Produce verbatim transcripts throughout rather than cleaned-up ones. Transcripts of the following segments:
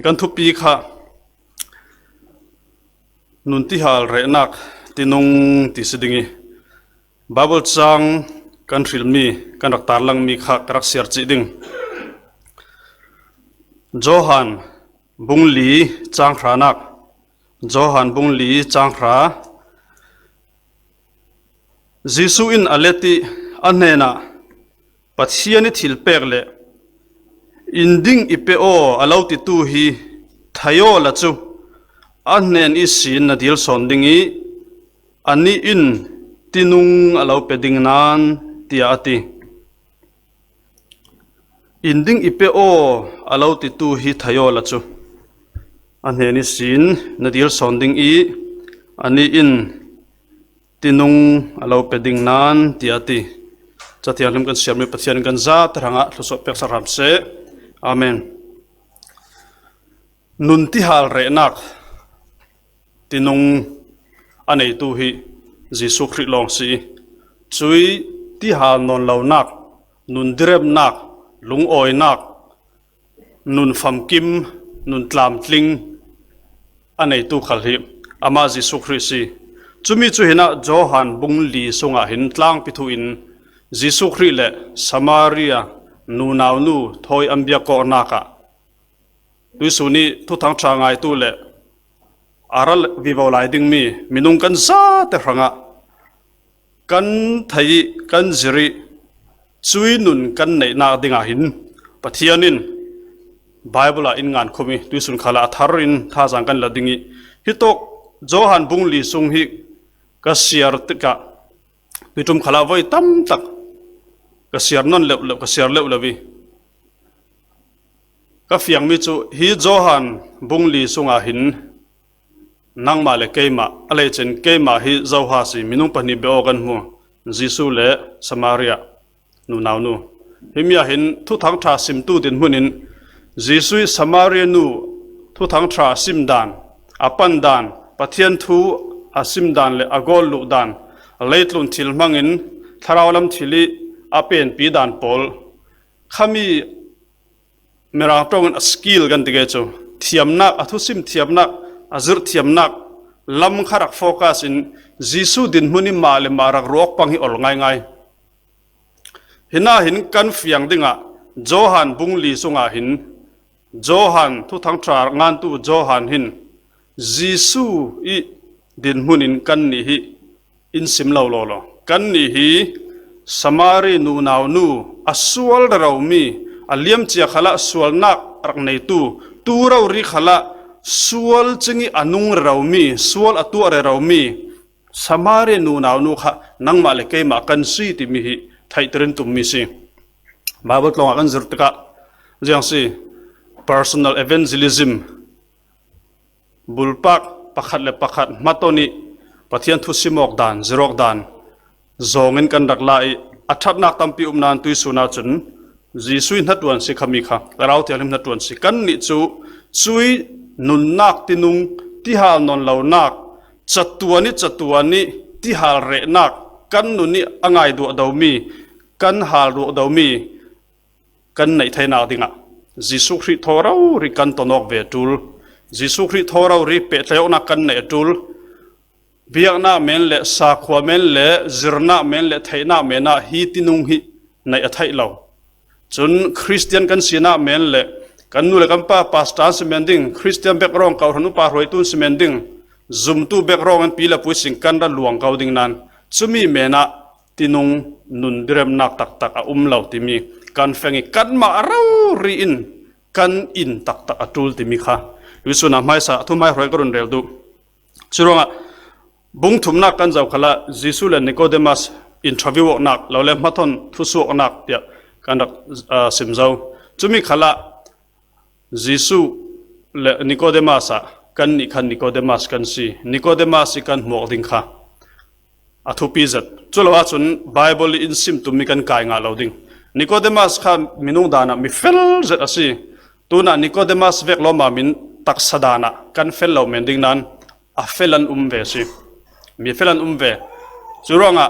Kan thupi kha nun tihal rehnak tinung ti si ding i, Bible chang kan hrilmi, kan rak tarlangmi kha ka rak siar cih ding. Johan bung li chang hranak, Johan bung li chang hra. Jesuh in a let i a hnenah, Pathian i thil pek le in ding i pe aw a lo titu hi thei aw la cu a hnen ihsin na dil sawn ding i, anih in tinung a lo pe ding nan, tiah a ti. In ding i pe aw a lo titu hi thei aw la cu a hnen ihsin na dil sawn ding i, anih in tinung a lo pe ding nan, tiah a ti. Cathianghlim kan siarmi Pathian kan zate hrangah thluasuah pek sak hram seh. Amen. Nun tihal rehnak tinung a neitu hi Jesuh Khrih lawng si i, cui tihal nawn lonak, nun diremnak, lungawinak, nun famkim, nun tlamtling a neitu khal hi amah Jesuh Khrih si. Cumi cu hinah Johan bung li sungah hin tlangpi thu in Jesuh Khrih le Samaria nunaunu thawi an biak awknak ah tuihsun i Thuthang ṭha ngaitu le a ra vivo lai dingmi minung kan zate hrangah kan theih i kan zir i cui nun kan neihnak dingah hin Pathian in Bible ah in ngankhum i tuihsun khalah a thar in thazaang kan la ding i, hitawk Johan bung li sung hi ka siar tikah tuiṭum khalah voi tamtak ka siar nawn leuhleuh, ka siar leuhleuh i ka fiangmi cu hi Johan bung li sungah hin nangmah le keimah, a leicin keimah hi Johan si, minung pahnih bia aw kan hmu, Jesuh le Samaria nunaunu. Himi ah hin Thuthang ṭha simtu dinhmun in Jesuh i Samaria nu Thuthang ṭha a sim dan, a pan dan, Pathian thu a sim dan le a gawl luh dan, leitlun thil hmangin thlarau lam thil i a penpi dan pawl khami Mirang ṭawngin a skill kan ti ke cu, thiamnak, a thusim thiamnak, a zirh thiamnak lam kha rak focus in Jesuh dinhmun i mah le mah rak ruak pang hi ol ngaingai. Hinah hin kan fiang dingah Johan bung li sungah hin Johan, Thuthang ṭha ngantu Johan hin Jesuh i dinhmun in kannih hi in sim lo lawlaw. Kannih hi Samari nunaunu a sual reromi, a liamcia khalah sualnak rak neitu, tu rori khalah sual cing i a nung reromi, sual a tuah reromi Samari nunaunu kha nangmah le keimah kan si timi hi theihtir in tummi si. Bible tlawngah kan zir tikah ziang si, personal evangelism, bulpak pakhat le pakhat hmaton i Pathian thu sim awk dan, zir awk dan zawngin kan rak la i, a ṭhatnak tampi um nain tuihsun ahcun Jesuh i hnaṭuan si khami kha, Thlarau Thianghlim hnaṭuan si. Kannih cu cui nunnak tinung, tihal nawn lonak, catuan i catuan i tihal rehnak, kan nun i a ngai duahdomi, kan hal duahdomi kan neih theinak dingah Jesuh Khrih thaw rori kan ton awk ve a ṭul, Jesuh Khrih thaw rori pehtlaih awknak kan neih a ṭul, biaknak men le sakhua men le zirnak men le theihnak men ah hi tinung hi neih a theih lo. Cun Khristian kan sinak men le kan nu le kan pa pastor an si men ding, Khristian background kohhran upa hruaitu an si men ding, zumtu background in pi le pu sin kan ra luang ko ding nain cumi men ah tinung nun diremnak taktak a um lo timi kan feng i kanmah rori in kan in taktak a ṭul timi kha tuihsun ah hmaisa a thuhmai hruai ka run rel duh. Curuangah bung thumnak kan zoh khalah Jesuh le Nicodemus interview awknak lo le hmaton thusuaknak tiah kan rak, ah, sim zo. Cumi khalah Jesuh le Nicodemus ah kannih khan Nicodemus kan si. Nicodemus i kan hmuak ding kha a thupi zet. Cu lo ahcun Bible i in sim tummi kan kai ngah lo ding. Nicodemus kha minung dan ah mi fel zet a si. Tunah Nicodemus vek lawmam in taksa dan ah kan fel lo men ding nain a fel an um ve si. Mi fel an um ve. Curuangah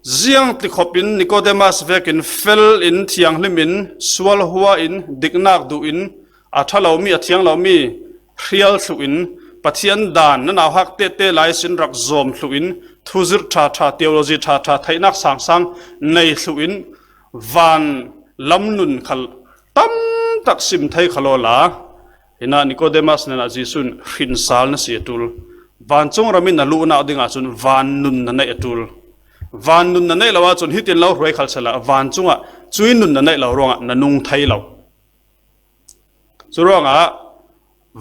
ziang tlikhop in Nicodemus vekin fel in thianghlim in sual hua in diknak duh in a ṭha lo mi, a thiang lo mi hrial thluhin, Pathian dan na nauhak tehte lai sin rak zawm thluhin, thuzirh ṭha ṭha, theology ṭha ṭha, theihnak sang sang nei thluhin, van lam nun khal tam tak sim thei kha lawla, hinah Nicodemus hnenah Jesuh in hrinsal na si a ṭul. Vancung ram in na luhnak dingah cun van nun na neih a ṭul. Van nun na neih lo ahcun hitin lo hruai khal sehla, vancungah cui nun na neih lo ruangah na nung thei lo. Curuangah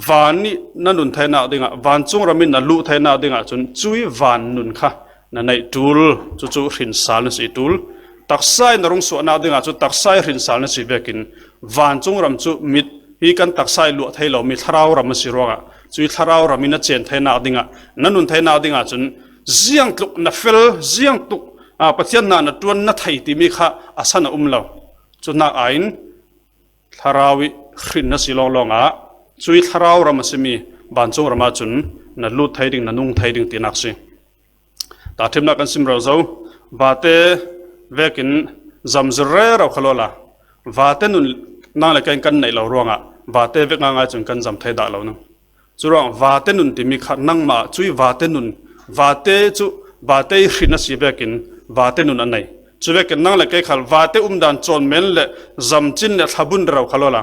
van nih na nun theinak dingah, vancung ram in na luh theinak dingah cun cui van nun kha na neih ṭul, cucu hrinsal na si ṭul. Taksa in na rung suahnak dingah cun taksa i hrinsal na si vekin vancung ram cu mit hi kan taksa i luah thei lomi thlarau ram a si ruangah cui thlarau ram in na cen theinak dingah, na nun theinak dingah cun ziangtluk na fel, ziangtluk, aa, Pathian hna na ṭuan na thei timi kha a san a um lo. Cu hnak aiin thlarau i hrin na si lawnglawng ah cui thlarau ram a simi vancung ram ahcun na lut thei ding, na nung thei ding tinak si. Tahṭhimnak kan sim rero zo. Vate vekin zamzir rero kha lawla, vate nun nang le kei kan neih lo ruangah vate vek ngaingai cun kan zam thei dah lo ning. Curuang vate nun timi kha nangmah cui vate nun, vate cu vate i hrin a si vekin vate nun a nei. Cu vekin nang le kei khal vate umdan cawn men le zamcin le thlabun rero kha lawla,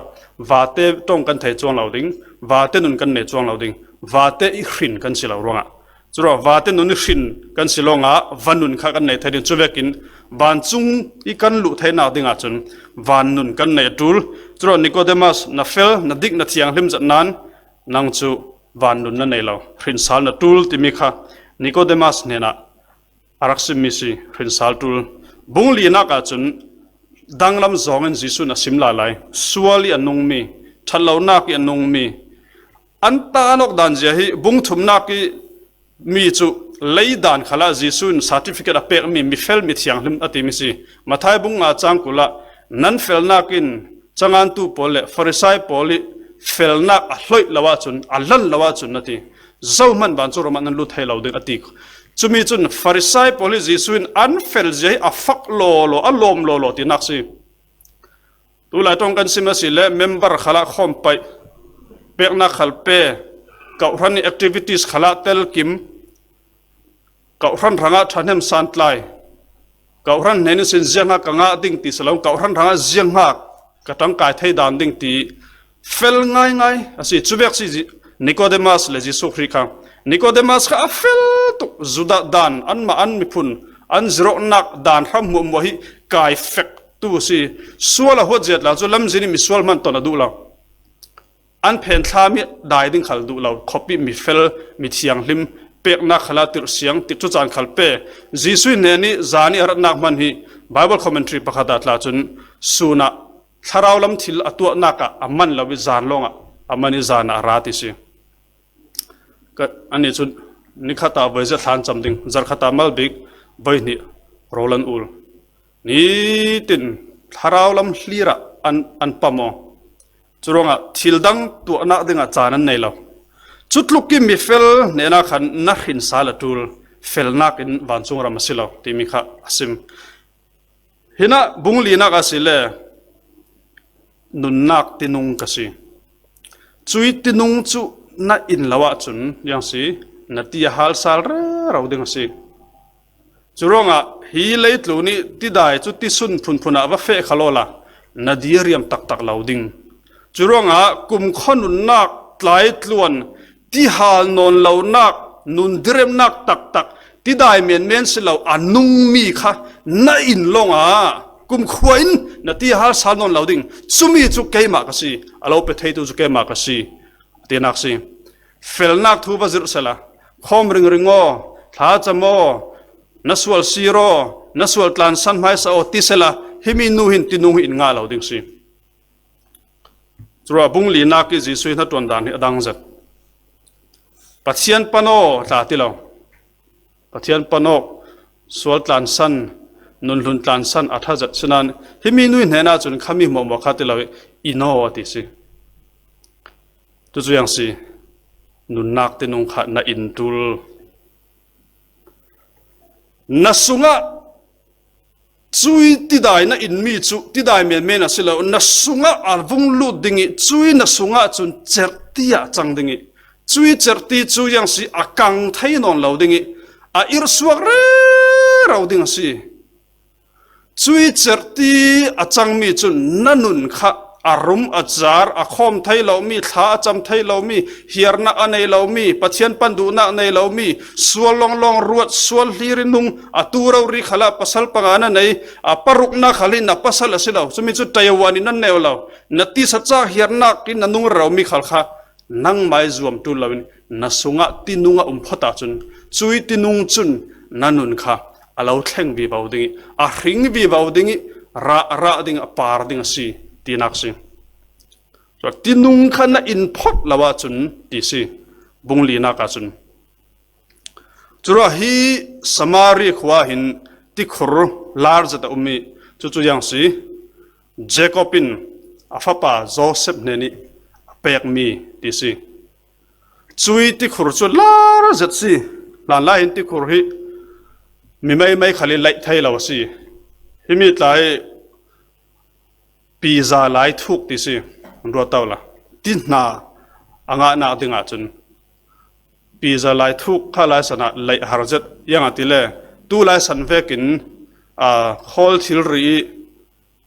vate ṭong kan thei cuang lo ding, vate nun kan nei cuang lo ding, vate i hrin kan si lo ruangah. Curuang vate nun i hrin kan si lawngah va nun kha kan nei thei ding. Cu vekin vancung i kan luh theinak dingah cun van nun kan nei a ṭul. Curuang Nicodemus, na fel, na dik, na thianghlim zat nain nang cu van nun na nei lo, hrinsal na ṭul timi kha Nicodemus hnenah a rak simmi si, hrinsal ṭul. Bung linak ahcun danglam zawngin Jesuh in a sim lailai. Sual i a nungmi, ṭhatlonak i a nungmi, an tan awk dan zia hi bung thumnak i mi cu lei dan khalah Jesuh in certificate a pekmi mifel mithianghlim a timi si. Matthai bung nga cang kul ah, nan felnak in cangantu pawl le Farisai pawl i felnak a hloih lo ahcun, a lan lo ahcun na ti. Zohman vancung ram ah nan lut thei lo ding a ti. Cumi cun Farisai pawl hi Jesuh in an fel zia hi a fak lawlaw, a lawm lawlaw tinak si. Tulai ṭong kan sim a si le member khalah khawm paih, peknak khal pe, kawhhran i activities khalah telkim, kawhhran hrangah ṭhahnem santlai, kawhhran hnen ihsin ziangha ka ngah ding ti si lo, kawhhran hrangah ziangha ka ṭangkai thei dan ding ti fel ngaingai a si. Cuvek si Nicodemus le Jesuh Khrih kha. Nicodemus kha a fel tuk, Judah dan, anmah an miphun an zirawhnak dan hram hmuahhmuah hi kai fek tu a si. Sual a huat zia tla cu lamzin i misual hman ton a duh lo. An phen thlam i dai ding khal duh lo, khuapi mifel, mithianghlim, peknak khalah tirhsiang, tikcu caan khal pe. Jesuh hnen i zan i a ratnak hman hi Bible commentary pakhat ah tla cun sun ah thlarau lam thil a tuahnak ah a man lo i zan lawngah a man i zan ah a ra ti si. Ka, ani cu nikhat ah voi zet thla an cam ding, zarhkhat ah mal bik voi hnih rawl an ul. Nitin thlarau lam hlir ah an, an pam aw. Curuangah thil dang tuahnak dingah caan an nei lo. Cutluk i mifel hnenah khan na hrinsal a ṭul, felnak in vancung ram a si lo timi kha a sim. Hinah bung linak a si le nunnak tinung ka si. Cui tinung cu na in lo ahcun, ziang si, na ti a hal sal rero ding a si. Curuangah hi leitlun i tidai cu tisun phunphun ah va feh kha lawla, na diriam taktak lo ding. Curuangah kumkhua nunnak, tlaitluan, tihal nawn lonak, nun diremnak taktak, tidai menmen si lo a nungmi kha na in lawngah kumkhua in na tihal sal nawn lo ding. Cumi cu keimah ka si, a lo pe theitu cu keimah ka si, a tinak si. Felnak thu va zirh sehla, khawm ringring aw, thlacam aw, na sual sir aw, na sual tlansan hmaisa aw ti sehla, himi nu hin tinung hi in ngah lo ding si. Curuah bung linak i Jesuh i hnaṭuan dan hi a dang zet. Pathian pan aw tla ti lo. Pathian pan awk, sual tlansan, nunhlun tlansan a ṭha zet sinain, himi nu i hnenah cun khami hmuahhmuah kha ti lo i, in aw a ti si. Cucu ziang si, nunnak tinung kha na in ṭul. Na sungah Cui tidai na in mi cu tidai menmen a si lo, na sungah a vung lut ding i, cui na sungah cun cerhti ah cang ding i, cui cerhti cu ziang si, a kang thei nawn lo ding i, a irhsuak rero ding a si. Cui cerhti a cangmi cun na nun kha a rum, a car, a khawm thei lomi, thla a cam thei lomi, hiarnak a nei lomi, Pathian pan duhnak nei lomi, sual lawnglawng ruat, sual hlir i nung, atu rori khalah pasal panga na nei, a paruknak khal hi na pasal a si lo. Cumi cu Taiwan i nan neu lo. Na tisa cak hiarnak in na nung reromi khal kha nangmai zuam ṭul loin na sungah tinung a um phawt ahcun, cui tinung cun na nun kha a lo thleng vivo ding i, a hring vivo ding i, rah, rah ding, a par ding a si, tinak si. Cun tinung kha na in phawt lo ahcun ti si, bung linak ahcun. Curuah hi Samari khua hin tikhur lar zet a um i, cucu ziang si, Jacob in a fapa Joseph hnen i a pekmi ti si. Cui tikhur cu lar zet si. Hlanlai hin tikhur hi mi meimei khal i laih thei lo a si. Himi tla hi pizza lai thuk ti si. Ruat awla ti hna a ngahnak ding ahcun pizza lai thuk kha lai san ah laih har zet. Ziangahtile tu lai san vekin, aa, khawl thilri i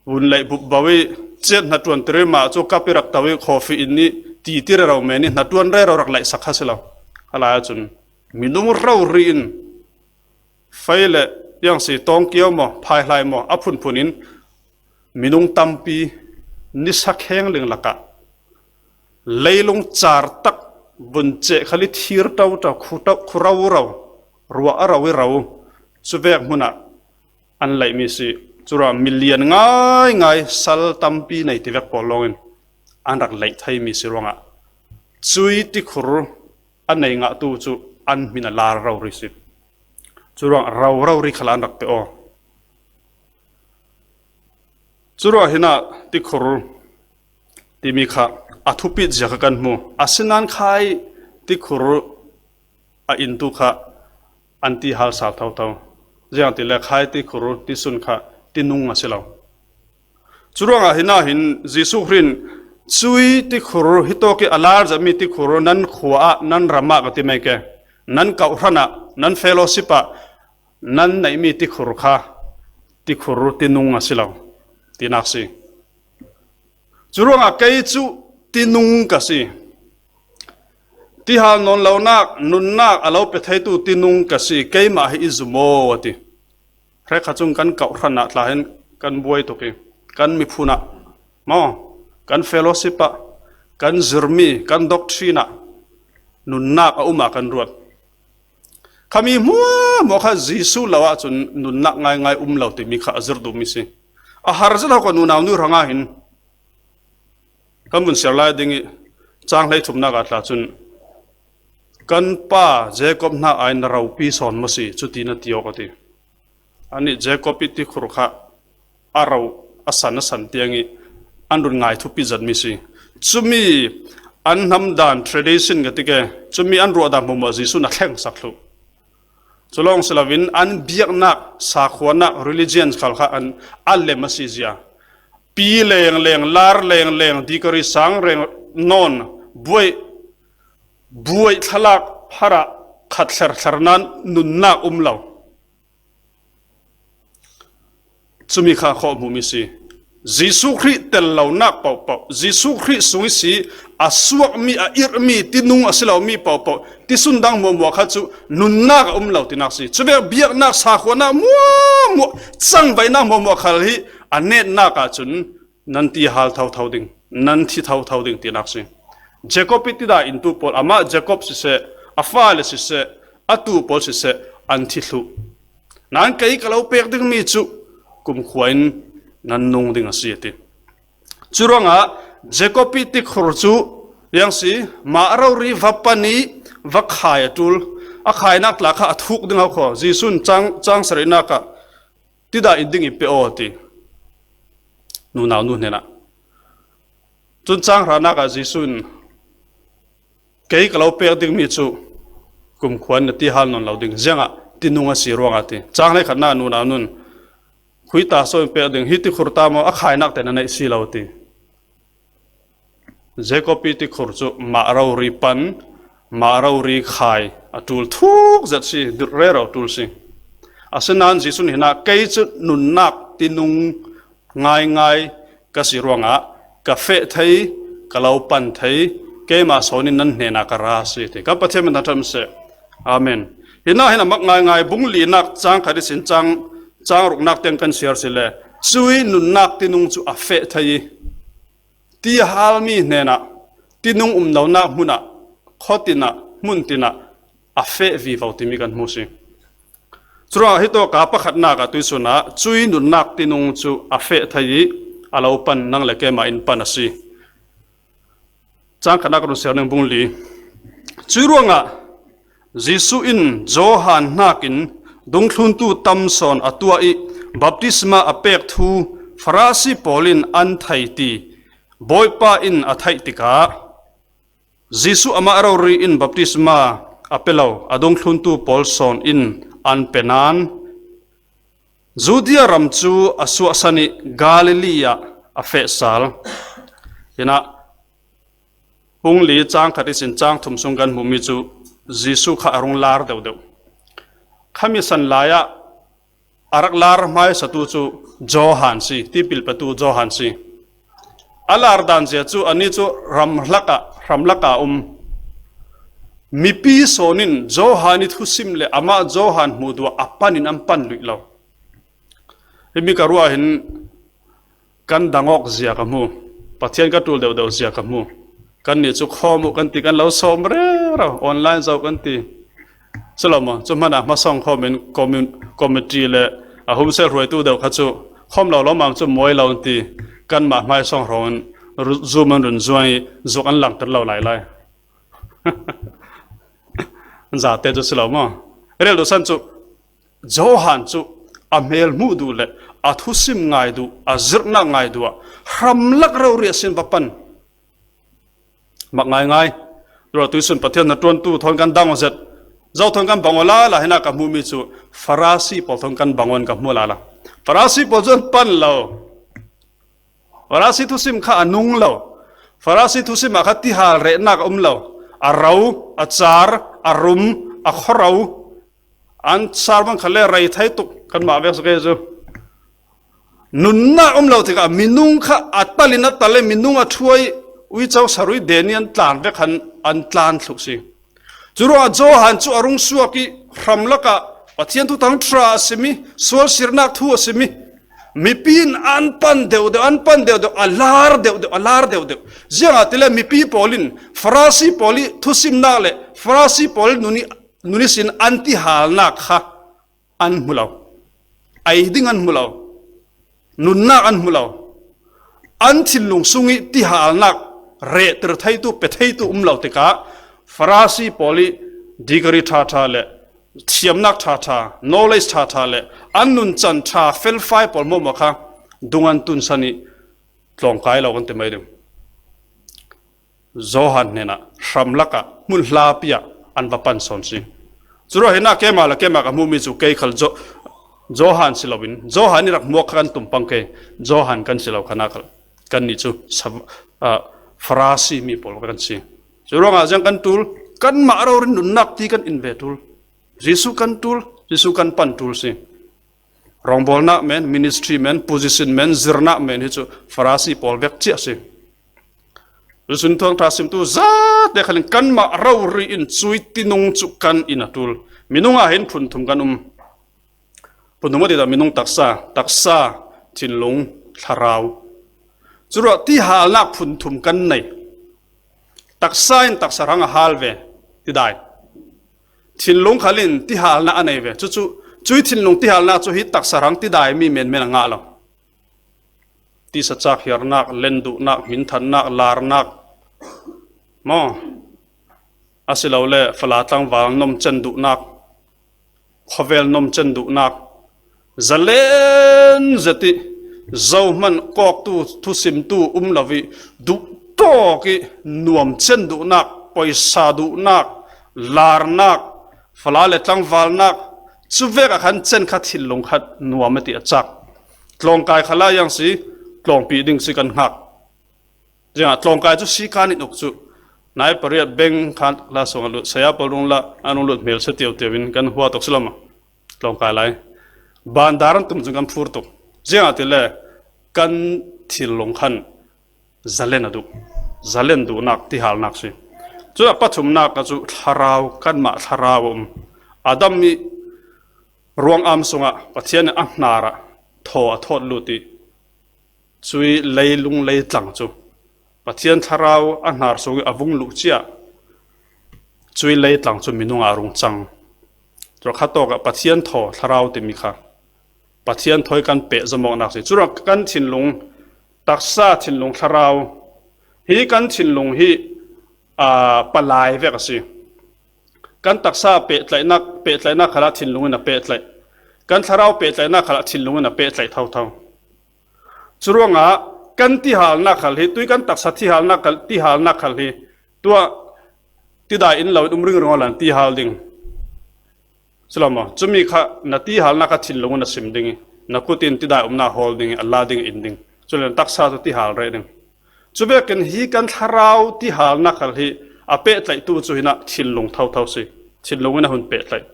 vun laih bup bo i, cet hnaṭuan tir i, mah cu kap i rak to i, coffee in i ti ti rero men i hnaṭuan rero rak laih sak kha si lo. Kha lai ahcun minung rori in fei le, ziang si, tawngkio maw, phaihlai maw, a phunphun in minung tampi nisa kheng ling lakah leilung car tak vun ceh khal i thir ṭoṭo, khu ṭo, khu roro, ruah a ro i ro, cuvek hmun ah an laihmi si. Curuah milian ngaingai sal tampi nei tivek pawl lawngin an rak laih theimi si ruangah cui tikhur a nei ngahtu cu an hmin a lar rori si. Curuang rorori khal an rak pe aw. Curuah hinah tikhur timi kha a thupit zia kha kan hmu. Asinain khai tikhur a intu kha an ti hal sal thotho. Ziangahtile khai tikhur tisun kha tinung a si lo. Curuangah hinah hin Jesuh Khrih in cui tikhur hitawk i a lar zetmi tikhur nan khua ah, nan ram ah ka ti mai ke, nan kauhran ah, nan fellowship ah nan neihmi tikhur kha tikhur tinung a si lo tinak si. Curuangah kei cu tinung ka si. Tihal nawn lonak, nunnak a lo pe theitu tinung ka si. Keimah hi i zum aw, a ti. Hrekha cung kan kauhran ah tla hin kan buai tuk i, kan miphun ah maw, kan fellowship ah, kan zirmi, kan doctrine ah nunnak a um ah kan ruat. Khami hmuahhmuah kha Jesuh lo ahcun nunnak ngaingai um lo timi kha a zir duhmi si. A har zet hawk a nunau nu hrangah hin kan vun siar lai ding i, cang hleithumnak ah tla cun, kan pa Jacob hna ai na ropi sawn maw si, cuti na ti awk a ti. Anih Jacob i tikhur kha a ro a san a san tiang i an run ngai thupi zetmi si. Cumi an hnamdan tradition ka ti ke, cumi an ruahdan hmuahhmuah Jesuh na thlengsak thluh. Cu lawng si loin an biaknak, sakhuanak, religion khal kha an a lem a si zia. Pi lengleng, lar lengleng, dikari sang reng nawn, buai, buai thlalak phar ah khat thlerthler nan nunnak um lo. Cumi kha khawh hmuhmi si. Jesuh Khrih tel lonak pohpoh, Jesuh Khrih sung i si a suakmi, a irhmi, tinung a si lomi pohpoh, tisun dang hmuahhmuah kha cu nunnak a um lo tinak si. Cuvek biaknak, sakhuanak hmuahhmuah, cangvaihnak hmuahhmuah khal hi a netnak ahcun nan ti hal thotho ding, nan thi thotho ding tinak si. Jacob i tidai intu pawl, amah Jacob siseh, a fale siseh, a tu pawl siseh, an thi thluh. Nan kei ka lo pek dingmi cu kumkhua in nan nung ding a si, a ti. Curuangah Jacob i tikhur cu ziang si, mah rori va pan i va khai a ṭul. A khainak tla kha a thuk ding a khaw. Jesuh in cang, cang sarihnak ah, tidai in ding i pe aw, a ti. Nunau nu hnenah. Cun cang hranak ah Jesuh in, kei ka lo pek dingmi cu kumkhua in na ti hal nawn lo ding, ziangah tinung a si ruangah, a ti. Cang hleikhatnak ah nunau nun Khui ta so in pek ding, hi tikhur ta maw, a khainak te na neih si lo ti. Jacob i tikhur cu mah rori pan, mah rori khai a ṭul thuk zet si, dirh rero ṭul si. Asinain Jesuh nih hinah kei cu nunnak tinung ngaingai ka si ruangah ka feh thei, ka lo pan thei, keimah sawn in nan hnenah ka ra si ti. Kan Pathian min thangṭhat seh. Amen. Hinah hin a mak ngaingai, bung linak cang khat ihsin cang, cang ruknak tiang kan siar si le, cui nunnak tinung cu a feh thei i, ti a halmi hnenah, tinung umlonak hmunah, khuatinah, hmuntinah a feh vivo timi kan hmu si. Curuangah hitawka pakhatnak ah tuisun ah cui nunnak tinung cu a feh thei i a lo pan nang le keimah in pan a si. Cang khatnak ka run siar ning bung li. Cui ruangah Jesuh in Johan hnakin dungthluntu tam sawn a tuah i baptisma a pek thu Farasi pawl in an thei ti Bawipa in a theih tikah, Jesuh amah rori in baptisma a pe lo, a dungthluntu pawl sawn in an pe nain Judea ram cu a suahsan i Galilee ah a feh sal. Hinah, bung li cang khat ihsin cang thum sung kan hmuhmi cu Jesuh kha a rung lar deuhdeuh. Khami san lai ah a rak lar hmaisatu cu Johan si, tipil petu Johan si. A lar dan zia cu anih cu ramhlak ah, ramlak ah um. Mipi sawn in Johan i thusim le amah Johan hmuh duh ah a pan in an pan luih lo. Himi ka ruah hin kan dang awk zia ka hmu, Pathian ka ṭul deuhdeuh zia ka hmu. Kannih cu khawm uh kan ti, kan lo sawm rero, online zoh kan ti. Si lo maw? Cu hmanah hmasawng khawm in commu-, committee le a humsel hruaitu deuh kha cu khawm lo lawmam cu mawi lo an ti. Kanmah hmaisawng hrawng in ru-, zum an run zuang i zuk an langter lo lailai. Zate cu si lo maw? Rel duhsan cu Johan cu a hmel hmuh duh le a thusim ngai duh, a zirhnak ngai duh ah hramlak rori ah sin va pan. Mak ngaingai. Tua tuisun Pathian hnaṭuantu thawn kan dang aw zet. Zo thawn kan bang aw lala hinah ka hmuhmi cu Farasi pawl thawn kan bang aw in ka hmu lala. Farasi pawl cu an pan lo. Farasi thusim kha a nung lo. Farasi thusim ah kha tihal rehnak a um lo. A ro, a car, a rum, a khuaro. An car bang kha le rei thei tuk, kanmah vek si kei cu. Nunnak um lo tikah minung kha a tal in a tal i minung a ṭhuai, uico sarui den i an tlan vek khan an tlan thluk si. Curuangah Johan cu a rung suak i hramlak ah Pathian thuthang ṭha a simi, sual sirnak thu a simi, mipi in an pan deuhdeuh, an pan deuhdeuh, a lar deuhdeuh, a lar deuhdeuh. Ziangahtile mipi pawl in Farasi pawl i thusimnak le Farasi pawl i nun i, nun ihsin an tihalnak kha an hmu lo. Ei ding an hmu lo. Nunnak an hmu lo. An thinlung sung i tihalnak rehtir theitu, pe theitu um lo tikah Farasi pawl i degree ṭhaṭha le thiamnak ṭhaṭha, knowledge ṭhaṭha le an nuncan ṭha felfai pawl hmuahhmuah kha dung an tunsan i tlawngkai lo kan ti mai ding. Johan hnenah hramlak ah hmun hlapi ah an va pan sawn si. Curuah hinah keimah le keimah ka hmuhmi cu kei khal Jo-, Johan si loin, Johan i rak hmuak kha kan tum pang kei, Johan kan si lo khanah khal kannih cu sa-, ah, Farasi mi pawl kan si. Curuangah ziang kan ṭul, kanmah rori nunnak ti kan in ve ṭul. Jesuh kan ṭul, Jesuh kan pan ṭul si. Rawngbawlnak men, ministry men, position men, zirnak men hi cu Farasi pawl vek cia si. Tuisun thuthang ṭha simtu zate khal in kanmah rori in cui tinung cu kan in a ṭul. Minung ah hin phun thum kan um. Phun thum a ti dah minung taksa, taksa, thinlung, thlarau. Curuah tihalnak phun thum kan nei. Taksa in taksa hrang a hal ve, tidai. Thinlung khal in tihalnak a nei ve. Cucu, cui thinlung tihalnak cu hi taksa hrang tidai mi menmen a ngah lo. Tisa cak hiarnak, len duhnak, hminthannak, larnak. Maw? Asilole fala tlangval nom cen duhnak, khuavel nom cen duhnak, zalen zet i zohman kawktu, thusimtu um lo i duhtawk i nuam cen duhnak, poisa duhnak, larnak, fala le tlangvalnak, cuvek ah khan cen kha thinlung khat nuam a ti a cak. Tlawngkai kha lai ang si, tlawngpi ding si kan hngak. Ziangah tlawngkai cu si kan in uk cu, nai pariat beng khan la sung a lut, saya pawl rung la, an rung lut hmel si tiu tiu in kan hua tuk si lo maw. Tlawngkai lai. Bandar an tum cun kan phur tuk. Ziangah ti le kan thinlung khan zalen a duh. Zalen duhnak, tihalnak si. Cun a pathumnak ah cu thlarau, kanmah thlarau a um. Adam ih ruangam sungah Pathian nih a hnar ah thaw a thawt lut ih cui leilung leitlang cu Pathian thlarau a hnar sung ih a vung luh cia cui leitlang cu minung ah a rung cang. Cun kha tawk ah Pathian thaw thlarau timi kha Pathian thawi kan peh zamawknak si. Cun kan thinlung, taksa thinlung thlarau hi kan thinlung hi, aa, palai vek a si. Kan taksa pehtlaihnak, pehtlaihnak khalah thinlung in a pehtlaih. Kan thlarau pehtlaihnak khalah thinlung in a pehtlaih thotho. Curuangah kan tihalnak khal hi, tui kan taksa tihalnak khal, tihalnak khal hi, tuah tidai in lo in um ringring awla an tihal ding. Si lo maw? Cumi kha na tihalnak kha thinlung in a sim ding ih, na kut in tidai umnak hawl ding ih, a la ding in ding. Cule na taksa cu tihal reh ding. Cuvekin hi kan thlarau tihalnak khal hi a pehtlaihtu cu hinah thinlung thotho si. Thinlung in a hun pehtlaih.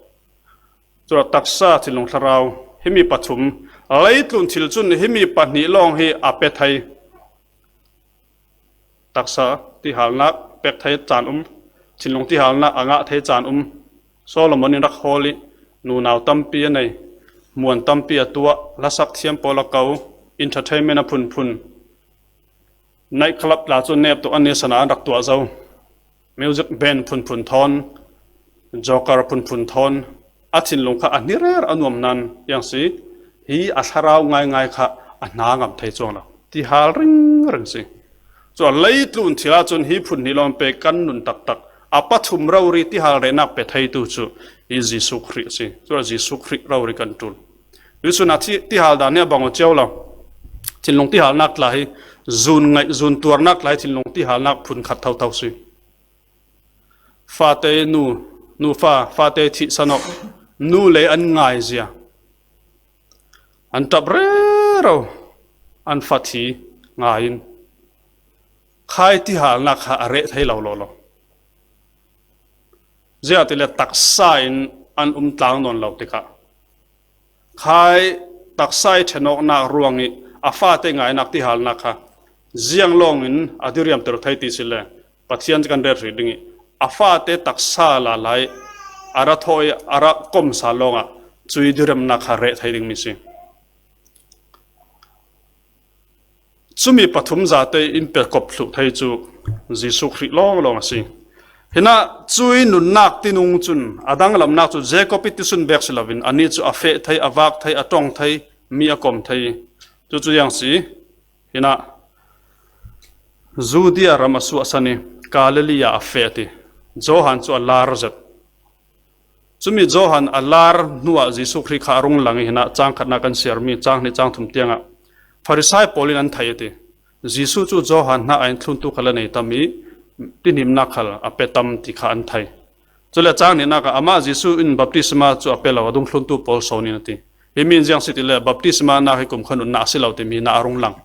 Cule taksa, thinlung, thlarau, himi pathum, leitlun thil cun himi pahnih lawng hi a pe thei. Taksa tihalnak pek thei caan um, thinlung tihalnak a ngah thei caan um. Solomon in rak hawl ih nunau tampi a nei, hmuan tampi a tuah, hlasak thiam pawl a ko, entertainment a phunphun, night club tla cu nep tuk an ni sana an rak tuah zo. Music band phunphun thawn, joker phunphun thawn, a thinlung kha a hnirer a nuam nan, iang si, hi a thlarau ngaingai kha a hna ngam thei cuang lo. Tihal ringring si. Cun leitlun thil ahcun hi phun hnih lawng pe kan nun taktak. A pathum rori tihal rehnak pe theitu cu hi Jesuh Khrih a si. Cun Jesuh Khrih rori kan ṭul. Tuihsun ah thi-, tihal dan hi a bang aw cio lo. Thinlung tihalnak tla hi zun ngaih, zun tuarnak tla hi thinlung tihalnak phun khat thotho si. Fate nu, nufa, fate thihsan awk, nu le an ngaizia. An ṭap rero, an fa thi ngai in khai tihalnak kha a reh thei lo lo lo. Ziangahtile taksa in an um tlang nawn lo tikah khai taksa ih ṭhenawknak ruangih a fate ngainak tihalnak kha ziang lawngin a diriamter thei ti si le Pathian kan rel hrih ding ih a fate taksa lalai a ra thawi a ra komsa lawngah cui diriamnak kha reh thei dingmi si. Cumi pathum zate in pe kop thluh thei cu Jesuh Khrih lawnglawng a si. Hinah cui nunnak tinung cun a danglamnak cu Jacob ih tisun bek si loin anih cu a feh thei, a vak thei, a ṭong thei, mi a kom thei. Cucu ziang si. Hinah Judea ram a suahsan ih Galilee ah a feh ti. Johan cu a lar zet. Cumi Johan a lar hnuah Jesuh Khrih kha a rung lang ih hinah cang khatnak kan siarmi cang hnih cang thum tiangah Farisai pawl in an thei a ti. Jesuh cu Johan hna aiin thluntu khal a nei tam ih tihnimnak khal a pe tam ti kha an thei. Cule cang hnihnak ah amah Jesuh in baptisma cu a pe lo, a dungthluntu pawl sawn in a ti. Himi in ziang si ti le baptisma nak hi kumkha nunnak a si lo timi hinah a rung lang.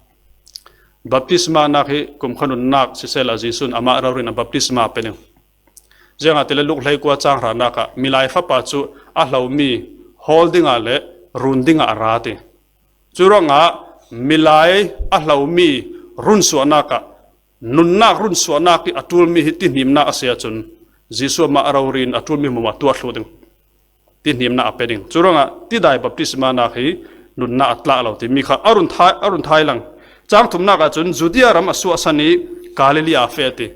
Baptisma nak hi kumkha nunnak sisehla Jesuh in amah rori in a baptisma a pe ding. Ziangahtile Luk hleikua cang hranak ah Milai Fapa cu a hlomi hawl dingah le run dingah a ra ti. Curuangah milai a hlomi runsuahnak ah nunnak runsuahnak ih a ṭulmi hi tihnimnak a si ahcun Jesuh amah a rori in a ṭulmi hmuahhmuah tuah thluh ding. Tihnimnak a pe ding. Curuangah tidai baptisma nak hi nunnak a tlah lo timi kha a run thai, a run thai lang. Cang thumnak ahcun Judea ram a suahsan ih Galilee ah a feh ti.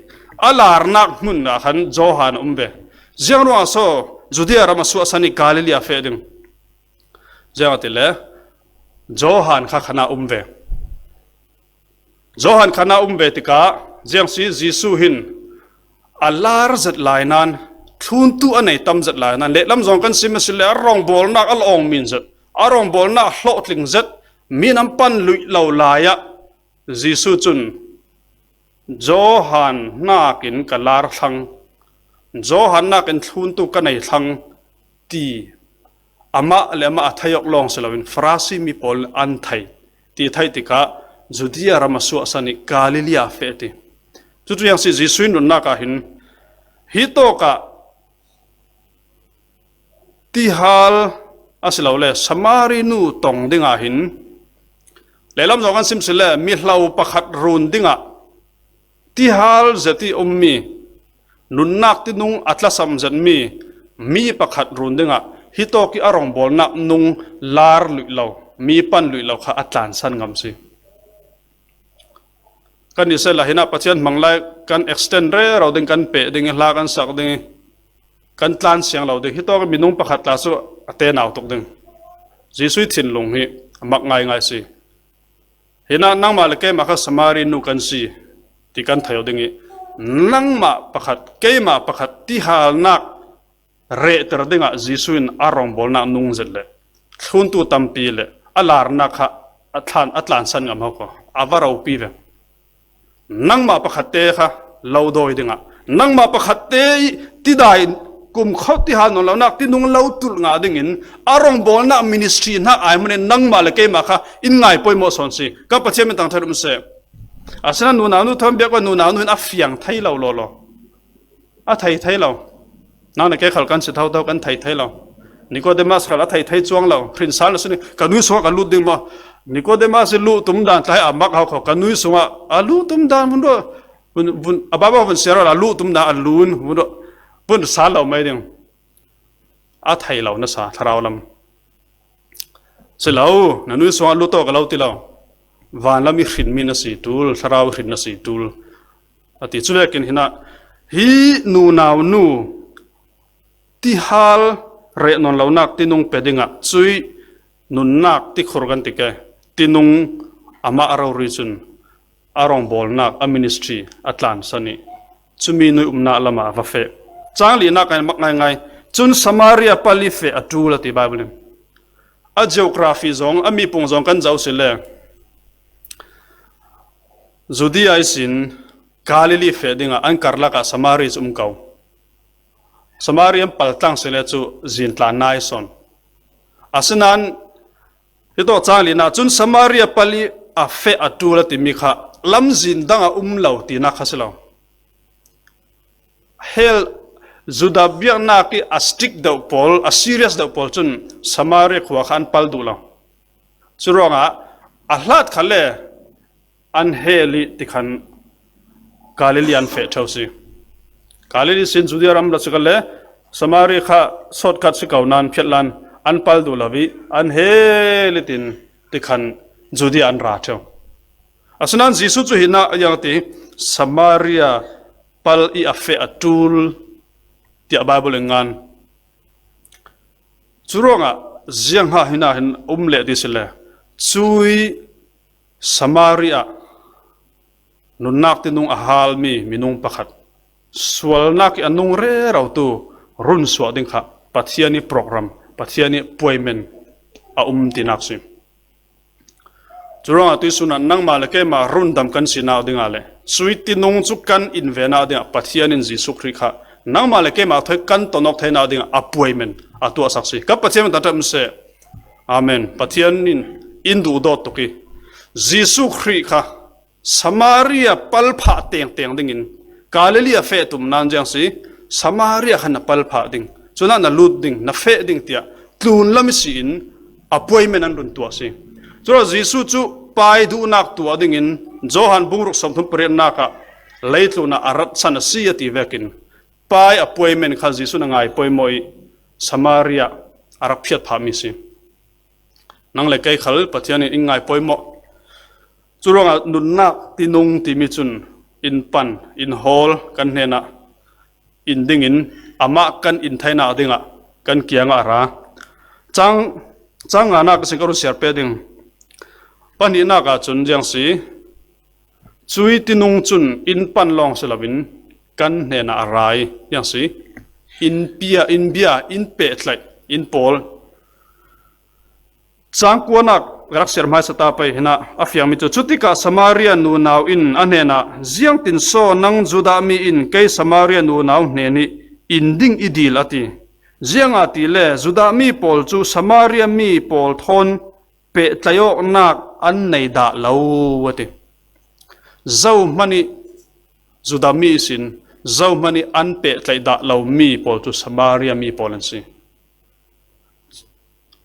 A larnak hmun ah khan Johan a um ve. Ziang ruangah so Judea ram a suahsan ih Galilee ah a feh ding? Ziangahtile Johan kha khan a um ve. Johan khan a um ve tikah ziang si Jesuh hin a lar zet lai nan, thluntu a nei tam zet lai nan, lehlam zong kan sim a si le a rawngbawlnak a la awng min zet, a rawngbawlnak a hlawhtling zet, mi nan pan luih lo lai ah Jesuh cun Johan hnakin ka lar thlang, Johan hnakin thluntu ka nei thlang ti amah le amah a thei awk lawng si loin Farasi mi pawl in an thei. ti theih tikah Judea ram a suahsan ih Galilee ah feh ti. Cucu hiang si Jesuh in nunnak ah hin, hi tawkah tihal a si lo le Samari nu tong dingah hin, lehlam zong kan sim si le mihlo pakhat run dingah tihal zet ih ummi, nunnak tinung a tlasam zetmi mi pakhat run dingah hitawk ih a rongbawlnak nung lar luih lo, mi pan luih lo kha a tlansan ngam si. Kan i sehla hinah Pathian hmang lai kan extend rero ding, kan peh ding ih, hla kan sak ding ih, kan tlansiang lo ding. Hitawk ih minung pakhat tla cu a te nautuk ding. Jesuh ih thinlung hi a mak ngaingai si. Hinah nangmah le keimah kha Samari nu kan si ti kan thei aw ding ih, nangmah pakhat, keimah pakhat tihalnak rehter dingah Jesuh in a rongbawlnak nung zet le thluntu tampi le a larnak kha a thlan, a tlansan ngam ho ko, a va ropi ve. Nangmah pakhatte kha lo dawi dingah, nangmah pakhatte ih tidai kum khawh tihal nawn lonak tinung lo tulh ngah dingin a rongbawlnak ministry hnak ai hmun in nangmah le keimah kha in ngai poimawh sawn si. Ka Pathian min tangthat um seh. Asinain nunau nu thawn biak nunau nu in a fiang thei lo lawlaw. A thei thei lo. Nang le kei khal kan si thotho, kan thei thei lo. Nikodemas khal a thei thei cuang lo. Hrinsal na sin ih ka nui sungah ka lut ding maw? Nikodemas ih luh tum dan tlai a mak hau kho. Ka nui sungah a luh tum dan vun ruah. Vun, vun, a baba vun siar a luh tum dan a lun vun ruah. Vun sal lo mai ding. A thei lo na sa, thlarau lam. Si lo, na nui sungah lut tawh ka lo ti lo. Vanlam ih hrinmi na si tul, thlarau ih hrin na si tul. A ti cu vekin hinah, hi nunau nu tihal reh nawn lonak tinung pe dingah cuih nunnak tikhur kan ti ke, tinung amah rori cun a rongbawlnak, a ministry a tlansan ih cumi nu ih umnak lamah a va feh. Cang linak kan mak ngaingai. Cun Samaria pal ih feh a ṭul a ti Bible in. A geography zong, a mipung zong kan zoh si le Judea ihsin Galilee feh dingah an karlak ah Samari cu um ko. Samari an paltlang si le cu zintlan nai sawn. Asinain hitawk cang lina cun Samaria pal ih a feh a ṭul a timi kha lamzin dang a um lo tinak kha si lo. Hell, Judah biaknak ih a strict deuh pawl, a serious deuh pawl cun Samaria khua kha an pal duh lo. Curuangah a hlat kha le an hel ih tikhan Galilee an feh ṭheu si. Galilee sin Judea ram la si kha le Samaria kha shortcut si ko nain phiatlan an pal duh lo ih an hel ih tin tikhan Judea an ra ṭheu. Asinain Jesuh cu hinah a iang ti Samaria pal ih a feh a ṭul tiah Bible in ngan. Curuangah ziangha hinah hin um leh ti si le cuih Samaria nunnak tinung a halmi minung pakhat sualnak ih a nung rero tu run suah ding kha Pathian ih program, Pathian ih puaimen a um tinak si. Curuangah tuihsun ah nangmah le keimah rundam kan sinak dingah le cuih tinung cu kan in venak dingah Pathian in Jesuh Khrih kha nangmah le keimah thawi kan tonawk theinak dingah a puaimen a tuahsak si. Ka Pathian min ta ṭap seh. Amen. Pathian in in duhdawt tuk ih Jesuh Khrih kha Samaria pal phah tengteng dingin Galilee a feh tum nain ziang si, Samaria kha na pal phah ding, cunah na lut ding, na feh ding tiah tlunlam ihsi in a puaimen an run tuah si. Curuangah Jesuh cu pai duhnak tuah dingin Johan bungruk sawmthum pariatnak ah leitlun ah a ratsan a si a ti vekin pai a puaimen kha Jesuh na ngai poimawh ih Samaria a rak phiat phahmi si. Nang le kei khal Pathian in in ngai poimawh. Curuangah nunnak tinung timi cun in pan, in hawl kan hnenah in dingin amah kan in theinak dingah kan kiangah a ra. Cang, cang nganak ka sin ka run siar pe ding. Pahnihnak ah cun ziang si, cuih tinung cun in pan lawng si loin kan hnenah a ra ih ziang si, in pia, in bia, in pehtlaih, in pawl. Cang kuanak rak siar hmaisa ta pei hinah a fiangmi cu, cutikah Samaria nunau in a hnenah, "Ziangtin saw nang Judah mi in kei Samaria nunau hnenih in ding i dil?" a ti. Ziangahtile Judah mi pawl cu Samaria mi pawl thawn pehtlaih awknak an nei dah lo a ti. Zohmanih Judah mi ihsin, zohmanih an pehtlaih dah lo mi pawl cu Samaria mi pawl an si.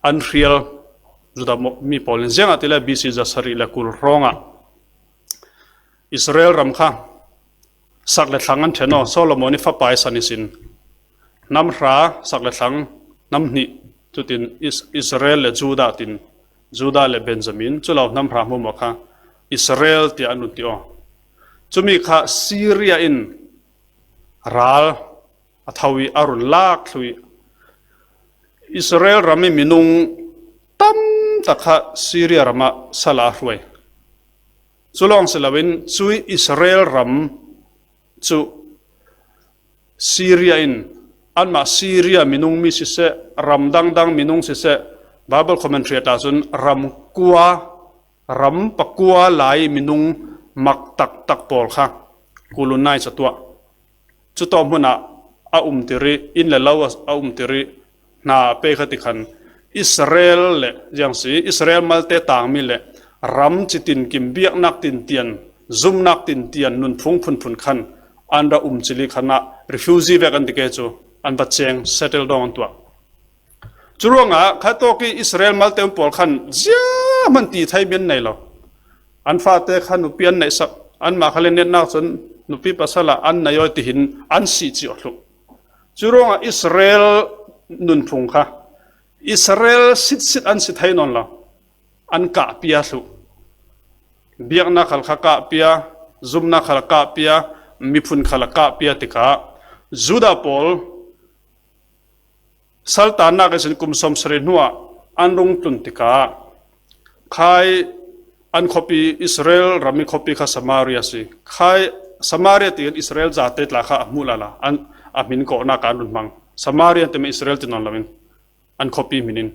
An hrial Judah mi pawl in, ziangahtile B C zasarih le kul hrawngah Israel ram kha sak le thlang an ṭhen aw, Solomon ih fapa ih san ihsin. Hnam hra, sak le thlang, hnam hnih, cutin Is-, Israel le Judah tin, Judah le Benjamin, cu lo hnam hra hmuahhmuah kha Israel tiah an run ti aw. Cumi kha Syria in ral a tho ih a run lak thluh ih Israel ram ih minung tam tak kha Syria ram ah sal ah a hruai. Cu lawng si loin cuih Israel ram cu Syria in, anmah Syria minung mi siseh, ram dangdang minung siseh, Bible commentary a ta cun ram kua, ram pakua lai minung mak taktak pawl kha kulun nai catuah. Cutawk hmunah a umtir ih, inn le lo a, a umtir ih, hna a pe kha ti khan Israel le ziang si, Israel malte tangmi le ram citinkim biaknak tintian, zumnak tintian nunphung phunphun khan an ra um cili khan ah refugee vek an ti ke cu an va ceng, settle down an tuah. Curuangah khatawk ih Israel malte um pawl khan ziahman ti thei mi an nei lo. An fate khan nupi an neihsak, anmah kha le netnak cun nupi pasal ah an nei aw tihin an sih cio thluh. Curuangah Israel nunphung kha Israel sitsit an si thei nawn lo, an kahpia thluh. Biaknak khal kha kahpia, zumnak khal kahpia, miphun khal kahpia tikah Judah pawl saltannak ihsin kum sawmsarih hnuah an rung tlun tikah khai an khuapi, Israel ram ih khuapi kha Samaria si. Khai Samaria tiin Israel zate tla kha a hmuh lala, an, a hmin kawhnak ah an run hmang. Samaria timi Israel ti nawn loin an khuapi hmin in.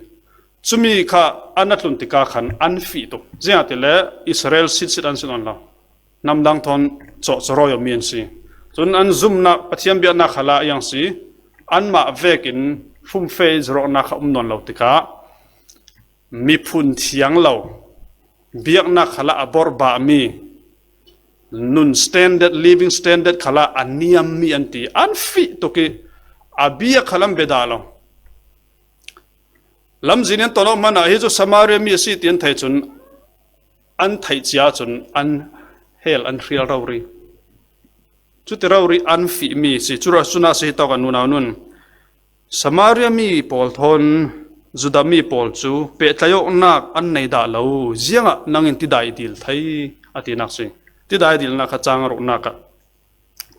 Cumi kha an a tlun tikah khan an fih tuk. Ziangahtile Israel sitsit an si nawn lo. Hnam dang thawn cawhcarawi awmi an si. Cun an zumnak, Pathian biaknak khalah iang si, anmah vekin fumfe zirhawknak kha um nawn lo tikah miphun thiang lo, biaknak khalah a borhbahmi, nun standard, living standard khalah a niammi an ti. An fih tuk ih a bia khal an bia dah lo. Lamzin in ton awk hmanah hi cu Samaria mi a si ti an theih cun, an theih cia cun an hel, an hrial rori. Cuti rori an fihmi si. Cura cunah si hi tawk ah nunau nun, Samaria mi pawl thawn Judah mi pawl cu pehtlaih awknak an nei dah lo. Ziangah nang in tidai i dil thei a tinak si. Tidai i dilnak kha cang ruknak ah,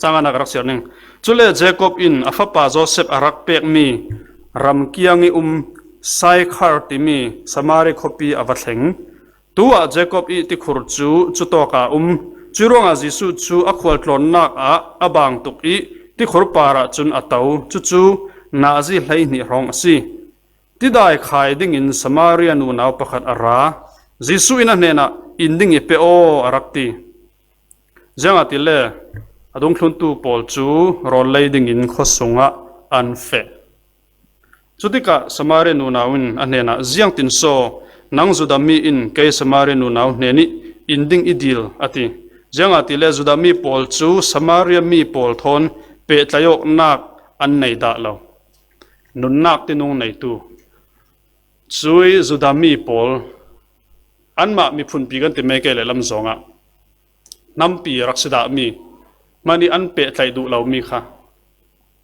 cang anak a rak siar ning. Cule Jacob in a fapa Joseph a rak pekmi ramkiang ih um Sychar timi Samaria khuapi a va thleng. Tu ah Jacob ih tikhur cu cutawk ah a um. Cuih ruangah Jesuh cu a khualtlawnnak ah a bang tuk ih tikhur parah cun a to. Cucu nazi hleihnih hrawng a si. Tidai khai dingin Samaria nunau pakhat a ra. Jesuh in a hnenah, "In ding i pe aw," a rak ti. Ziangahtile a dungthluntu pawl cu rawl lei dingin khuasung ah an feh. Cutikah Samaria nunau in a hnenah, "Ziangtin saw nang Judah mi in kei Samaria nunau hnenih in ding i dil?" a ti. Ziangahtile Judah mi pawl cu Samaria mi pawl thawn pehtlaih awknak an nei dah lo. Nunnak tinung neitu, cuih Judah mi pawl anmah miphunpi kan ti mei kei le lam zawngah hnampi rak si dahmi, hmanh ih an pehtlaih duh lomi kha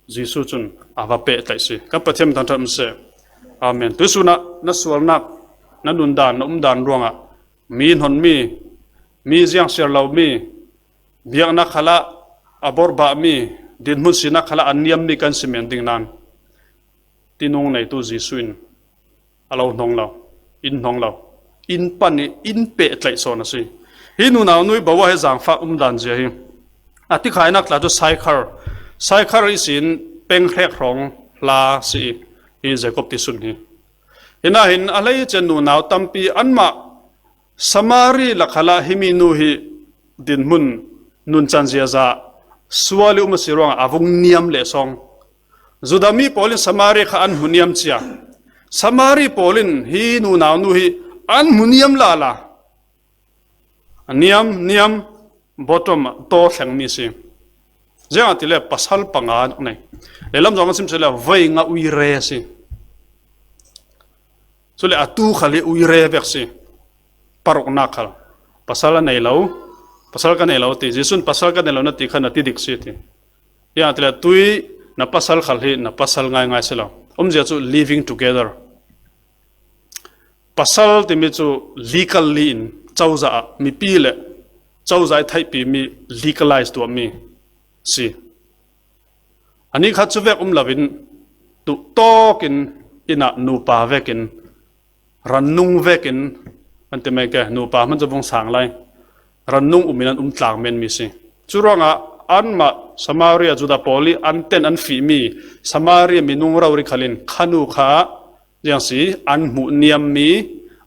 Jesuh cun a va pehtlaih si. Kan Pathian min thangṭhat um seh. Amen. Tuihsun ah na sualnak, na nundan, na umdan ruangah mi hnonmi, mi ziangsiar lomi, biaknak khalah a borhbahmi, dinhmun sinak khalah a niammi kan si men ding nain tinung neitu Jesuh in a lo hnong lo, in hnong lo, in pan ih in pehtlaih sawn a si. Hi nunau nu ih bawa hi zaangfak umdan zia hi. A tikhainak tla cu Sychar, Sychar ihsin peng hrek hrawng hla si ih, hi Jacob ti sun hi. Hinahin a hleice nunau tampi anmah Samari lakhalah himi nu hi dinhmun nuncan ziaza sual ih um a si ruangah a vung niam leh sawng. Judah mi pawl in Samari kha an hmu niam cia. Samari pawl in hi nunau nu hi An hmu niam lala. A niam, niam, bottom, taw thleng mi si. Ziangahtile pasal panga an nei. Lehlam zawng an sim sele vei nga uire si. Chule a tu khal hi uire vek si. Paruknak khal. Pasal a nei lo. Pasal ka nei lo ti. Jesu'n pasal ka nei lo na ti khan a ti dik si ti. Ziangahtile tui na pasal khal hi na pasal ngaingai si lo. Umzia chu living together. Pasal timi chu legally in cozah ah mipi le cozah i theihpi mi legalize tuah mi si. A ni khat chu vek um lovin tuhtawkin inn ah nupa vekin rannung vekin an ti mai ke nupa hman chu vung sang lai rannung umin an um tlang men mi si. Churuangah anmah Samaria Judah pawl i an ten an fih mi Samaria minung rori khalin khanu kha ziangsi an hmuh niam mi,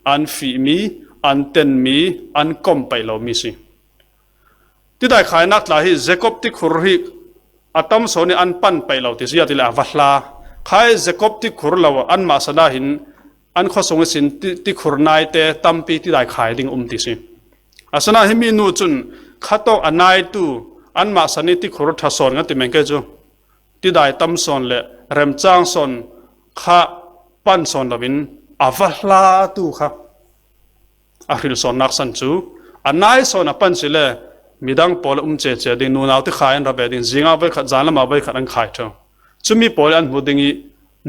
an fih mi, an ten mi, an kom paih lo mi si. Tidai khainak tla hi Jacob tikhur hi a tam sawn i an pan paih lo ti ziahtile a va hla. Khai Jacob tikhur lo anmah sana hin an khuasung i sin ti, tikhur naite tampi tidai khai ding um ti si. A sana hi mi nu cun khatawk a naitu anmah san i tikhur ṭha sawn kan ti men kei cu. Tidai tam sawn le remcang sawn kha pan sawn lovin a va hlatu kha a hril sawnnak san cu a nai sawn a pan si le midang pawl a um cece ding nunau ti khai an ra ve ding zingah voi khat zan lamah voi khat an khai ṭheu. Cumi pawl an hmu ding i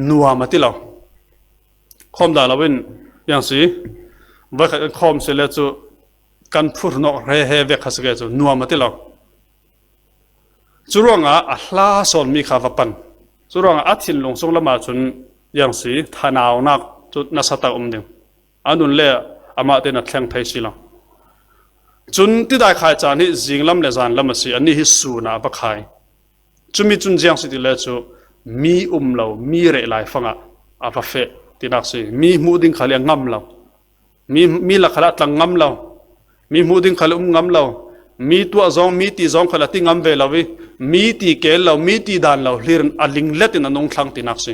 nuam a ti lo. Khawm dah loin yang si voi khat kan khawm si le cu kan phur nawk he he vek kha si ke cu nuam a ti lo. Curuangah a hla sawn mi kha va pan. Curuangah a thinlung sung lamah cun yang si thanaunak cu nasa tak um ding. A nun le amah te na thleng thei si lo. Cun tidai khai caan hi zinglam le zanlam a si, anih hi sun ah a va khai. Cumi cun ziang si ti le cu mi um lo, mi reh lai fangah a va feh tinak si. Mi hmuh ding khal i a ngam lo. Mi, mi lak khalah tlang ngam lo. Mi hmuh ding khal um ngam lo. Mi tuah zawng, mi ti zawng khal a ti ngam ve lo i, mi ti kel lo, mi ti dan lo hlir in a linglet in a nung thlang tinak si.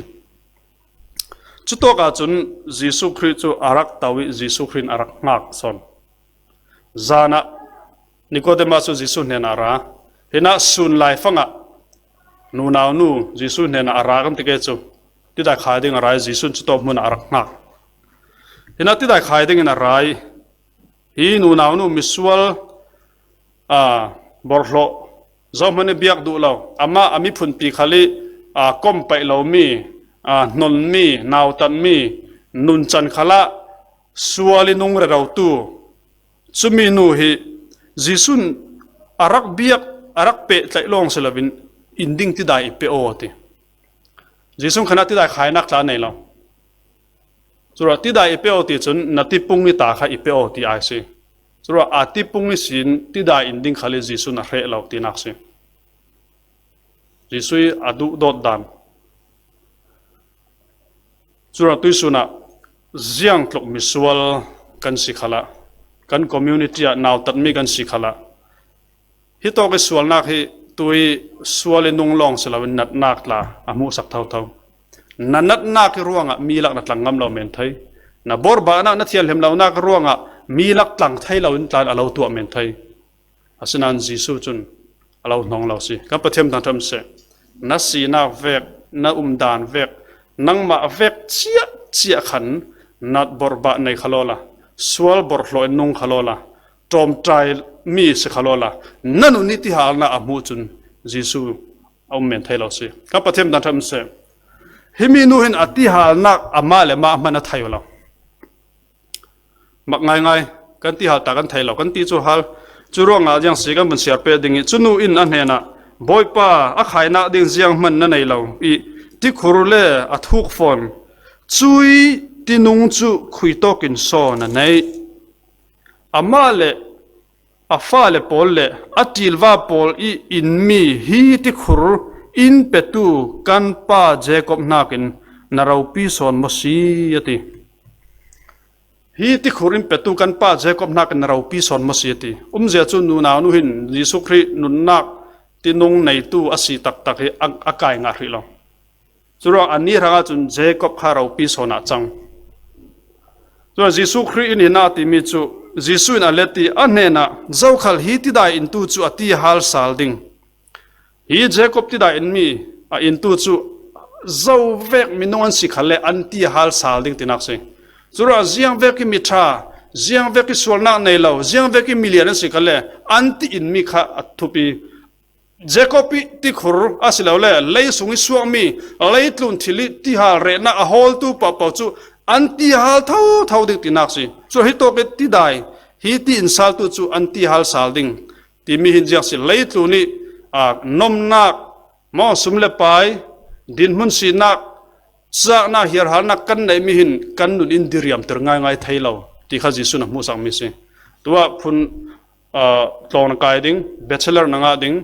Cutawk ahcun Jesuh Khrih cu a rak to i Jesuh Khrih in a rak hngak sawn. Zan ah Nikodema cu Jesuh hnenah a ra. Hinah sun lai fangah nunau nu Jesuh hnenah a ra kan ti ke cu tidai khai ding a ra i Jesuh cu tawp hmun ah a rak hngak. Hinah tidai khai dingin a ra i hi nunau nu misual, aa, borhhlawh zohhmanh i biak duh lo. Amah a miphunpi khal i, aa, kom paih lomi, aa, hnonmi, nautatmi, nuncan khalah sual i nung rerotu cumi nu hi Jesuh in a rak biak, a rak pehtlaih lawng si loin in ding tidai i pe aw ti. Jesuh khanah tidai khainak tla nei lo. Curuah tidai i pe aw ti cun na tipung i ta kha i pe aw ti ai si. Curuah a tipung i sin tidai in ding khal i Jesuh in a hreh lo tinak si. Jesuh i a duhdawt dan. Curuah tuisun ah ziangtluk misual kan si khalah, kan community ah nautatmi kan si khalah, hitawk i sualnak hi tui sual i nung lawng si loin natnak tla a hmuhsak thotho. Na natnak i ruangah mi lak na tlang ngam lo men thei. Na borbahnak na thianhlim lonak i ruangah mi lak tlang thei loin tlan a lo tuah men thei. Asinain Jesuh cun a lo hnong lo si. Kan Pathian thangṭhat seh. Na sinak vek, na umdan vek, nangmah vek ciah ciah khan nat borbah nei kha lawla, sual borhhlawh in nung kha lawla, ṭawmṭai mi si kha lawla, na nun i tihalnak a hmuh cun Jesuh a um men thei lo si. Kan Pathian thangṭhat seh. Himi nu hin a tihalnak amah le mah hman a thei lo. Mak ngaingai, kan ti hal ta kan thei lo, kan ti cu hal. Cu ruangah ziang si kan vun siar peh ding i, cu nu in a hnenah, Bawipa, a khainak ding ziang hman na nei lo i, tikhur le a thuk fawn, cui tinung cu khuitawk in saw na neih. Amah le a fale pawl le a ṭilva pawl i inmi hi tikhur in petu kan pa Jacob hnakin na ropi sawn maw si, a ti. Hi tikhur in petu kan pa Jacob hnakin na ropi sawn maw si, a ti. Umzia cu nunau nu hin Jesuh Khrih nunnak tinung neitu a si taktak hi a, a kai ngah hrih lo. Curuang a ni hrangah cun Jacob kha ropi sawn ah cang. Tua Jesu Khrih in hi na a timi cu, Jesu in a let i a hnenah, "Zokhal hi tidai intu cu a ti hal sal ding. Hi Jacob tidai in mi a intu cu zo vek minung an si khalle an ti hal sal ding," tinak si. Curuangah ziangvek i miṭha, ziangvek i sualnak nei lo, ziangvek i milian an si khalle an ti in mi kha a thupi. Jacob i tikhur asilole leisung i suakmi, leitlun thil i tihal rehnak a hawltu pohpoh cu an tihal thotho ding tinak si. Cu hi tawk i tidai, hi ti in saltu cu an tihal sal ding timi hin ziak si. Leitlun i, aa, nomnak, maw, sum le pai, dinhmun sinak, caknak, hiarhalnak kan neihmi hin kan nun in diriamter ngaingai thei lo ti kha Jesuh in a hmuhsakmi si. Tuah phun, aa, tlawng na kai ding, bachelor na ngah ding,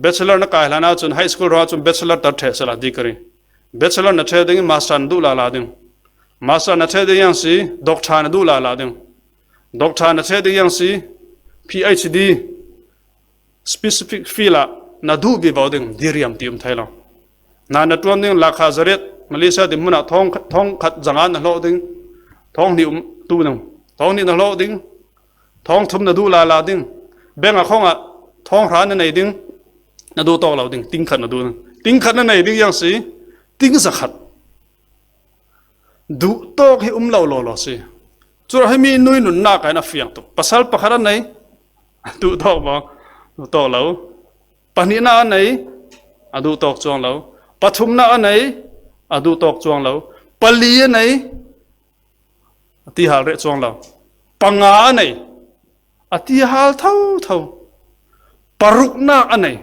bachelor na kai hlan ahcun high school ruang ahcun bachelor tar ṭheh sala, degree. Bachelor na ṭheh ding, master na duh lala ding. Master na ṭheh ding yang si, doctor na duh lala ding. Doctor na ṭheh ding yang si, P H D, specific field ah na duh vivo ding, diriam ti um thei lo. Na na ṭuan ding, lakha zariat, Malaysia dinhmun ah thawng, thawng khat zanga na hlawh ding, thawng hnih um tu ding, thawng hnih na hlawh ding, thawng thum na duh lala ding. Bank account ah thawng hra na nei ding, na duh tawk lo ding, ting khat na duh ding. Ting khat na nei ding yang si, ting zakhat. Duh tawk hi um lo lawlaw si. Curuangah himi nui nunnak ah hin a fiang tuk. Pasal pakhat a nei, a duh tawk maw? Duh tawk lo. Pahnihnak a nei, a duh tawk cuang lo. Pathumnak a nei, a duh tawk cuang lo. Pali a nei, a ti hal reh cuang lo. Panga a nei, a ti hal thotho. Paruknak a nei,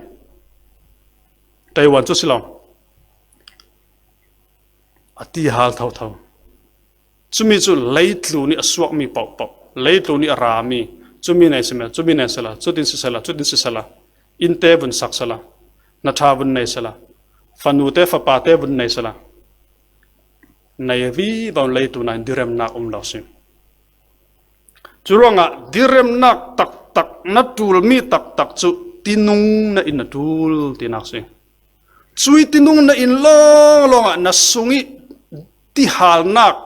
Taiwan cu si lo, a ti hal thotho. Cumi cu leitlun i a suakmi pohpoh, leitlun i a rami, cumi nei sisela, cumi nei sisela, cutin sisela, cutin sisela, innte vun sak sela, hnaṭha vun nei sela, fanute fapate vun nei sela, nei vivo in leitlun ah hin diremnak um lo si. Curuangah diremnak taktak na ṭulmi taktak cu tinung na in na ṭul tinak si. Cui tinung na in lawnglawng ah na sung i tihalnak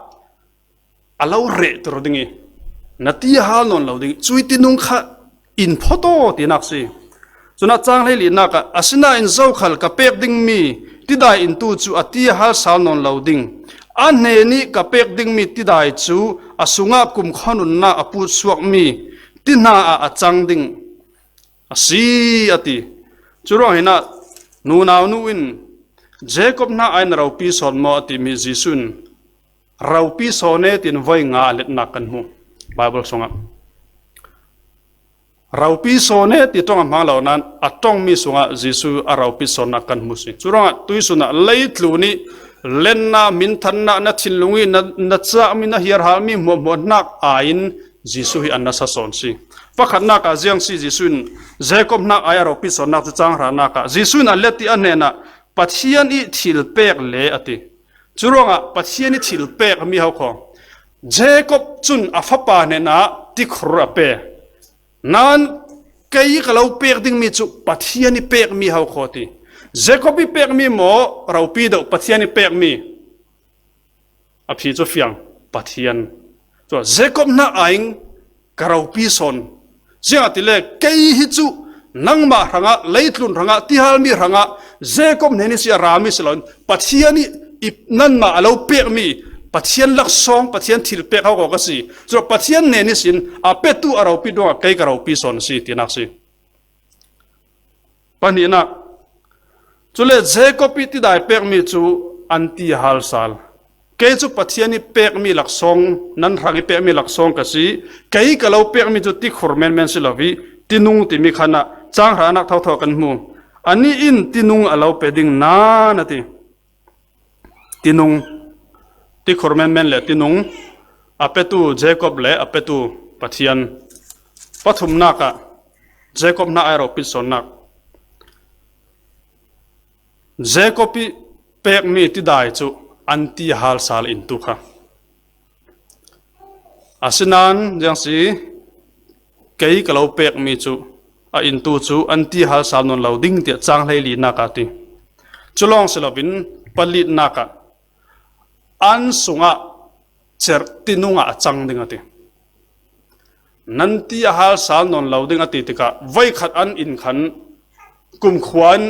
a lo rehter ding i na tihal nawn lo ding i cui tinung kha in phawt aw tinak si. Cun a cang hleilinak ah, asinain zokhal ka pek dingmi tidai intu cu a tihal sal nawn lo ding. A hnen i ka pek dingmi tidai cu a sungah kumkhua nunnak a putsuakmi ti hna ah a cang ding a si, a ti. Curuang hinah nunau nu in, Jacob hna ai na ropi sawn maw? A timi Jesuh in, ropi sawn e, tin voi nga a letnak kan hmu Bible sungah. Ropi sawn e ti ṭong a hmang lo nain a ṭongmi sungah Jesuh a ropi sawnnak kan hmu si. Curuangah tuisun ah leitlun i lennak, minthannak, na thinlung i na, na cakmi, na hiarhalmi hmuahhmuah hnak aiin Jesuh hi an nasa sawn si. Pakhatnak ah ziang si, Jesuh in Jacob hnak ai a ropi sawnnak cu cang hranak ah Jesuh in a let i a hnenah, Pathian i thil pek le a ti. Curuangah Pathian i thil pekmi ho kho. Jacob cun a fapa hnenah tikhur a pe. Nain kei ka lo pek dingmi cu Pathian i pekmi ho kho ti. Jacob i pekmi maw, ropi deuh Pathian i pekmi? A phi cu fiang, Pathian. Cu Jacob hna aiin ka ropi sawn. Ziangahtile kei hi cu nangmah hrangah, leitlun hrangah, tihalmi hrangah Jacob hnen i si a rami si loin Pathian i, i nanmah a lo pekmi Pathian laksawng, Pathian thil pek ho ko ka si. Cu Pathian hnen i sin a petu a ropi dongah kei ka ropi sawn a si tinak si. Pahnihnak. Cule Jacob i tidai pekmi cu an ti hal sal. Kei cu Pathian i pekmi laksawng, nan hrang i pekmi laksawng ka si. Kei ka lo pekmi cu tikhur menmen si lo i, tinung timi khan ah cang hranak thotho kan hmu. Anih in tinung a lo pe ding nain a ti. Tinung, tikhur menmen le tinung, a petu Jacob le a petu Pathian. Pathumnak ah Jacob hna ai ropi sawnnak. Jacob i pekmi tidai cu an ti hal sal in tu kha. Asinain ziang si, kei ka lo pekmi cu a intu cu an ti hal sal nawn lo ding tiah cang hleilinak ah ti. Cu lawng si loin palitnak ah an sungah cerhti nungah a cang ding a ti. Nan ti a hal sal nawn lo ding a ti tikah, voikhat an in khan kumkhua in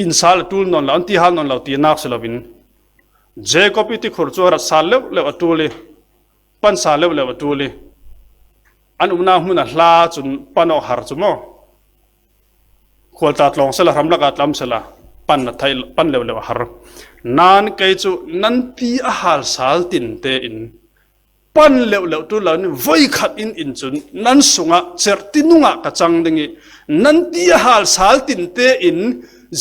in sal a ṭul nawn lo, an ti hal nawn lo tinak si loin, Jacob i tikhur cu a rat sal leuhleuh a ṭul i, pan sal leuhleuh a ṭul i, an umnak hmun a hla cun pan awk har cu maw? Khualtla tlawng sela, hramlak ah tlam sela, pan a theih, pan leuhleuh a har. Nan kei cu nan ti a hal sal tinte in pan leuhleuh ṭul loin voikhat in in cun nan sungah cerhti nungah ka cang ding i, nan ti a hal sal tinte in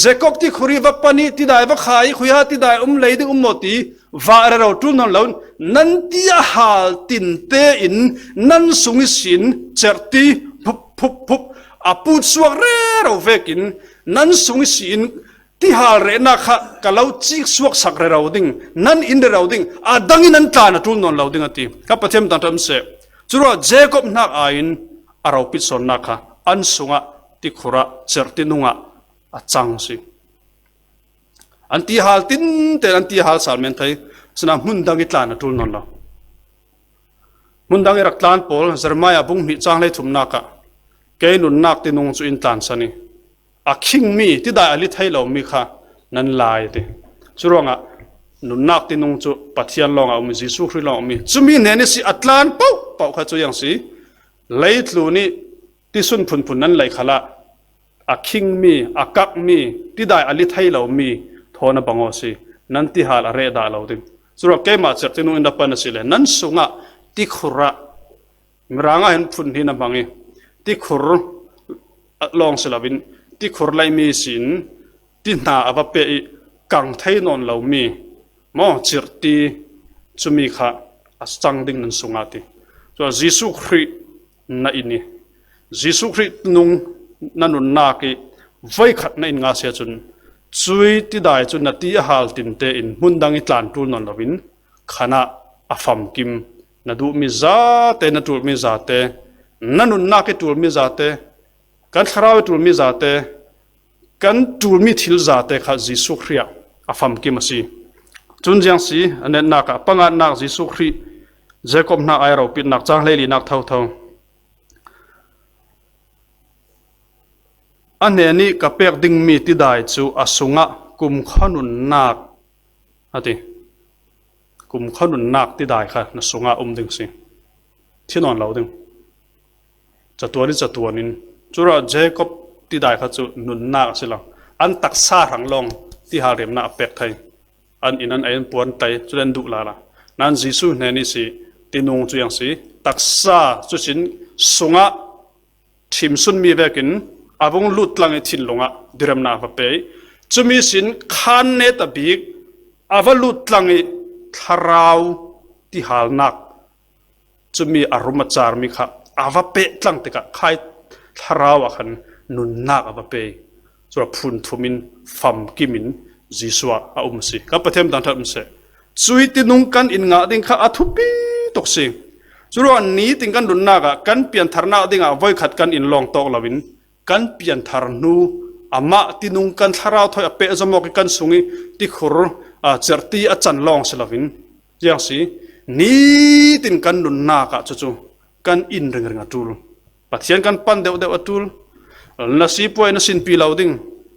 Jacob tikhur i va pan i tidai va kha i khuiha tidai um lei ding um maw ti vah rero ṭul nawn loin nan ti a hal tinte in nan sung ihsin cerhti phup phup phup a put suak rero vekin nan sung ihsin ti hal rehnak kha ka lo cik suak sak rero ding, nan in rero ding, a dang in nan tlan a ṭul nawn lo ding a ti. Ka Pathian tangṭam seh. Curuah Jacob hnak aiin a ropit sawnnak kha an sungah tikhur ah cerhti nungah a cang si. An ti hal tinte, an ti hal sal men thei, sina hmun dang i tlan a ṭul nawn lo. Hmun dang i rak tlan pawl, Jeremiah bung hnih cang hlei thumnak ah, kei nunnak tinung cu in tlansan i, a khingmi, tidai a li thei lomi kha nan lai a ti. Curuangah nunnak tinung cu Pathian lawngah a um i, Jesuh Khrih lawngah a um i, cumi hnen ihsi a tlan paohpaoh kha cu iang si. Leitlun i tisun phunphun nan lei khalah a khingmi, a kakmi, tidai a li thei lomi thawn a bang aw si. Nan ti hal a reh dah lo ding. Curuangah keimah cerhti nung in na pan a si le, nan sungah tikhur ah Mirang ah hin phun hi na hmang i, tikhur lawng si loin, tikhur leimi sin ti hna a va peh i, kang thei nawn lomi maw, cirhti cumi kha a cang ding nan sungah ti. Cun Jesuh Khrih na in i, Jesuh Khrih nung na nunnak i voikhat na in nga si ahcun, cui tidai cu na ti a hal tinte in hmun dang i tlan ṭul nawn loin, khan ah a famkim, na duhmi zate, na ṭulmi zate, na nunnak i ṭulmi zate, kan thlarau i ṭulmi zate, kan ṭulmi thil zate kha Jesuh Khrih ah a famkim a si. Cun ziang si, a netnak ah panganak Jesuh Khrih Jacob hna ai ropitnak cang hleilinak thotho. A hnen i ka pek dingmi tidai cu a sungah kumkhua nunnak a ti. Kumkhua nunnak tidai kha na sungah um ding si. Thi nawn lo ding. Catuan i catuan in. Curuah Jacob tidai kha cu nunnak a si lo. An taksa hrang lawng ti hal remnak a pek thei. An in an ei an puan tlai, cun an duh lala. Nan Jesuh hnen i si, tinung cu iang si. Taksa cucin sungah thim sunmi vekin a vung lut tlang i thinlung ah diremnak a va pe i, cumi sin khan net a bik a va lut tlang i thlarau tihalnak, cumi a rum a carmi kha a va peh tlang tikah khai thlarau ah khan nunnak a va pe i, cura phun thum in famkim in Jesuh ah a um a si. Kan Pathian tangṭhat um seh. Cui tinung kan in ngah ding kha a thupi tuk si. Curuah nitin kan nunnak ah kan piantharnak dingah voikhat kan in lawng tawk loin kan pianthar hnu amah tinung kan thlarau thawi a peh zomawk i kan sung i tikhur, aa, cerhti a can lawng si loin ziang si. Nitin kan nunnak ah cucu kan in ringring a ṭul. Pathian kan pan deuhdeuh a ṭul. Na sipuai na sinpi lo ding,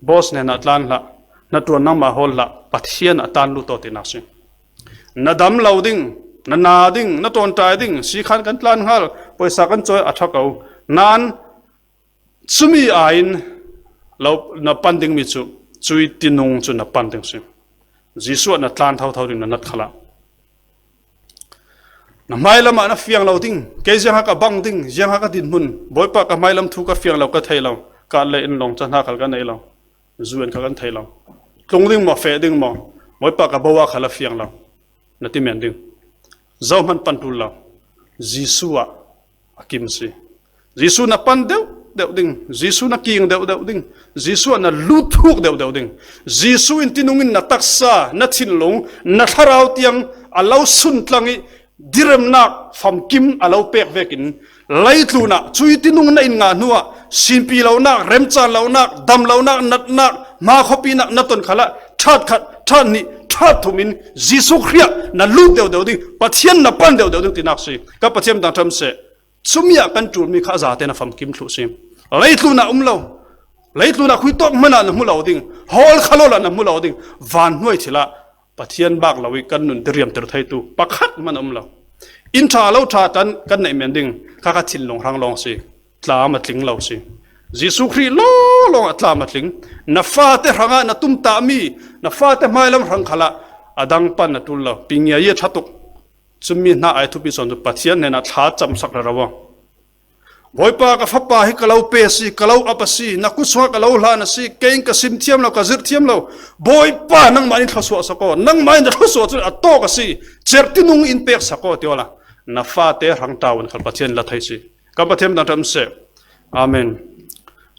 boss hnenah tlan hlah, na ṭuan nangmah hawl hlah, Pathian a tlan lut aw tinak si. Na dam lo ding, na na ding, na ṭawnṭai ding, sikhan kan tlan hngal, pawisa kan cawi a ṭha ko. Nan cumi aiin lo na pan dingmi cu, cui tinung cu na pan ding si. Jesuh ah na tlan thotho ding na nat khalah. Na hmailam ah na fiang lo ding, kei ziangha ka bang ding, ziangha ka dinhmun, Bawipa ka hmailam thu ka fiang lo, ka thei lo, ka lei in lawng ca hna khal ka nei lo, zu in khal kan thei lo. Tlung ding maw, feh ding maw, Bawipa ka bo ah khal a fiang lo, na ti men ding. Zohman pan ṭul lo, Jesuh ah a kim si. Jesuh na pan deuhdeuh ding, Jesuh na king deuhdeuh ding, Jesuh ah na lut thuk deuhdeuh ding, Jesuh in tinung in na taksa, na thinlung, na thlarau tiang a lo suntlang i diremnak famkim a lo pek vekin leitlun ah cui tinung na in ngah hnu ah sinpi lonak, remcan lonak, dam lonak, natnak, hma khuapinak na ton khalah ṭhat khat, ṭhat hnih, Phat thumin Jesuh Khrih ah na lut deuhdeuh ding, Pathian na pan deuhdeuh ding tinak si. Ka Pathian tang tham seh. Cumi ah kan ṭulmi kha a zate na famkim thluh si. Leitlun ah um lo. Leitlun ah khui tawk hmanh ah na hmu lo ding. Hawl kha lo lah na hmu lo ding. Van hnuai thil ah Pathian bak lo i kan nun diriamter theitu pakhat hmanh a um lo. Inn ṭha lo ṭha tan kan neih men ding kha kha thinlung hrang lawng si. Tlam a tling lo si. Jesuh Khrih lawlawng ah tlam a tling. Na fate hrangah na tumtahmi, na fate hmailam hrang khalah a dang pan na ṭul lo. Pingia i a ṭha tuk. Cumi hna ai thupi sawn cu Pathian hnenah thla camsak rero aw. Bawipa, ka fapa hi ka lo pe a si, ka lo ap a si, na kut sungah ka lo hlan a si, kei in ka sim thiam lo, ka zirh thiam lo. Bawipa, nangmah in thluasuah sak aw, nangmah in na thluasuah cun a tawk a si, cerh tinung in pek sak aw, ti awla na fate hrang ṭaun khal Pathian in la thei si. Kan Pathian min thang ṭha seh. Amen.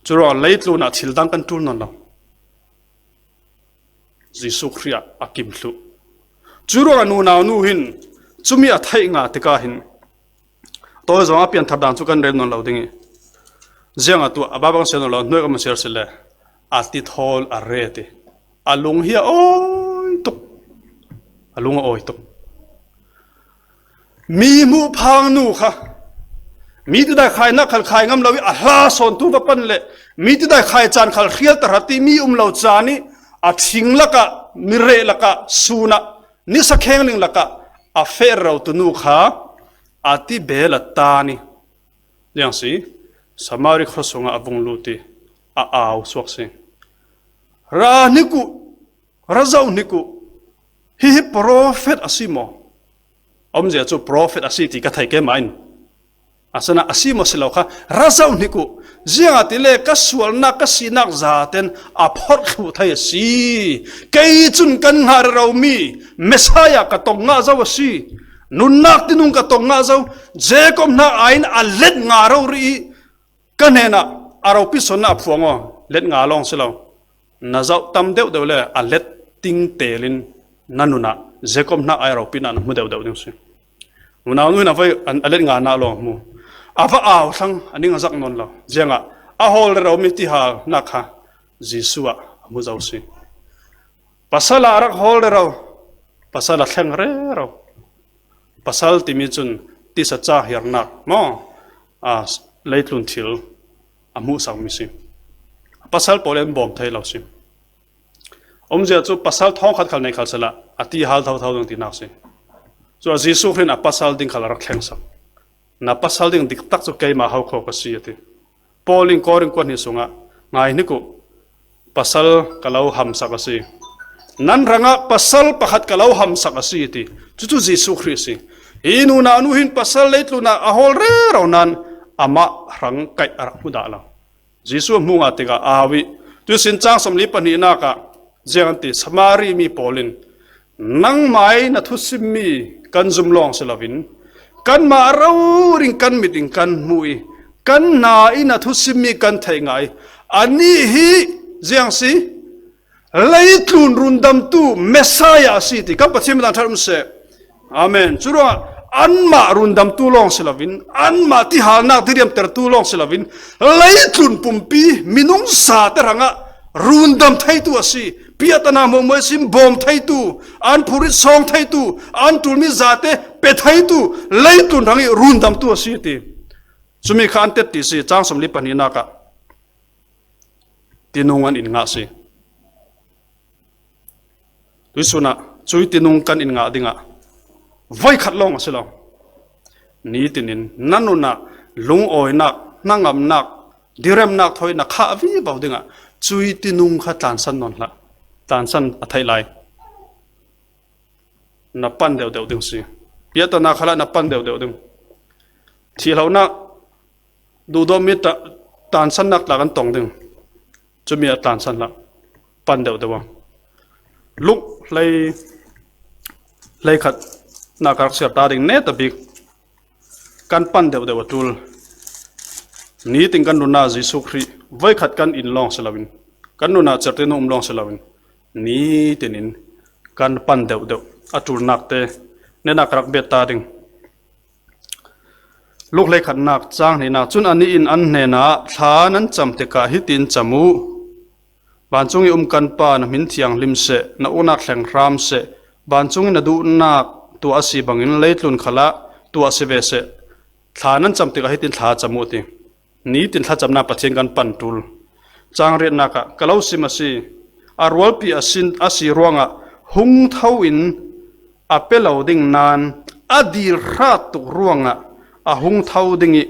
Curuangah leitlun ah thil dang kan ṭul nawn lo. Jesuh Khrih ah a kim thluh. Curuangah nunau nu hin cumi a theih ngah tikah hin tawi zong a pianthar dan cu kan rem nawn lo ding i, ziangah tuah a babang sia nawn lo, hnuai kan siar si le a ti thawl a ret i a lung hi a awi tuk. A lung a awi tuk. Mi hmuhphang nu kha mi tidai khainak khal khai ngam lo i a hla sawntu va pan le mi tidai khai caan khal hrial tahrat i mi um lo caan i a thing lakah, mi reh lakah, sun ah, nisa khengling lakah a feh rero tu nu kha a ti bel a taan i, ziang si, Samari khua sungah a vung lut i a au suak si. Ra hnik uh, ra zoh hnik uh. Hihi profet a si maw? Omzia cu profet a si ti ka thei keimah in. Asana a si maw si lo kha, ra zoh hnik uh. Ziangahtile ka sualnak, ka sinak zaten a phorh thluh thei a si. Kei cun kan ngah reromi Messiah ka tong ngah zo a si. Nunnak tinung ka tong ngah zo. Jacob hnak aiin a let nga rori i ka hnenah a ropi sawnnak a phuang aw, let nga lawng si lo. Na zoh tam deuhdeuh le a let ting telin na nunah Jacob hnak ai ropi na hmu deuhdeuh ding si. Nunau nu in a voi a let nga na lawng hmu. A va au thlang, a ning a zak nawn lo. Ziangah a hawl rero mi tihal hnak kha Jesuh ah a hmu zo si. Pasal ah a rak hawl rero, pasal a thleng rero. Pasal timi cun tisa ca hiarnak maw, a, leitlun thil a hmuhsakmi si. Pasal pawl in bawm thei lo si. Umzia cu pasal thawngkhat khal nei khal sala a ti hal thotho ding tinak si. Cu a Jesuh Khrih in a pasal ding khal a rak thlengsak. Na pasal ding diktak cu keimah ho kho ka si, a ti. Paul in Korin kuat hnih sungah, ngai hnik uh, pasal ka lo hamsak a si. Nan hrangah pasal pakhat ka lo hamsak a si, a ti. Cucu Jesuh Khrih a si. Hi nunau nu hin pasal leitlun ah a hawl rero nain amah hrang kaih a rak hmu dah lo. Jesuh a hmuh ngah tikah au i, tuisin cang sawmli pahnihnak ah ziang an ti, Samari mi pawl in, nangmah i na thusimmi kan zum lawng si loin, kanmah rori in kan mit in kan hmuh i, kan hna i na thusimmi kan theih ngah i, anih hi ziang si, leitlun rundamtu Messiah a si ti kan Pathian min thang ṭha um seh. Amen. Curuangah anmah rundamtu lawng si loin, anmah tihalnak diriamtertu lawng si loin, leitlun pumpi minung zate hrangah rundam theitu a si. Piahtana hmuahhmuah ihsin bawm theitu, an phurit sawng theitu, an ṭulmi zate pe theitu, leitlun hrang i rundamtu a si ti. Cumi kha an tet ti si, cang sawmli pahnihnak ah tinung an in ngah si. Tuisun ah cui tinung kan in ngah dingah voikhat lawng a si lo. Nitinin na nunah lungawinak, hnangamnak, diremnak thawi na khah vivo dingah cui tinung kha tlansan nawn hlah. Tlansan a theih lai. Na pan deuhdeuh ding si. Piahtana khalah na pan deuhdeuh ding. Thihlonak duhdawtmi ta-, tlansannak tla kan tong ding. Cumi a tlansan hlah. Pan deuhdeuh a. Luk hlei, hleikhatnak a rak siar ta ding neta bik. Kan pan deuhdeuh a ṭul. Nitin kan nunah Jesuh Khrih voikhat kan in lawng si loin, kan nunah cerhte nu um lawng si loin, nitinin kan pan deuhdeuh a ṭulnak te nenak rak bet ta ding. Luk hleikhatnak cang hnihnak cun anih in an hnenah thla nan cam tikah hitin cam uh. Vancung i um kan Pa, na hmin thianghlim seh, na uknak thleng hram seh, vancung i na duhnak tuah a si bangin leitlun khalah tuah si ve seh. Thla nan cam tikah hitin thla cam uh ti. Nitin thlacamnak Pathian kan pan tul. Cang riatnak ah ka lo sim a si. A rualpi a sin, a si ruangah hung tho in a pe lo ding nan a dil hrat tuk ruangah a hung tho ding i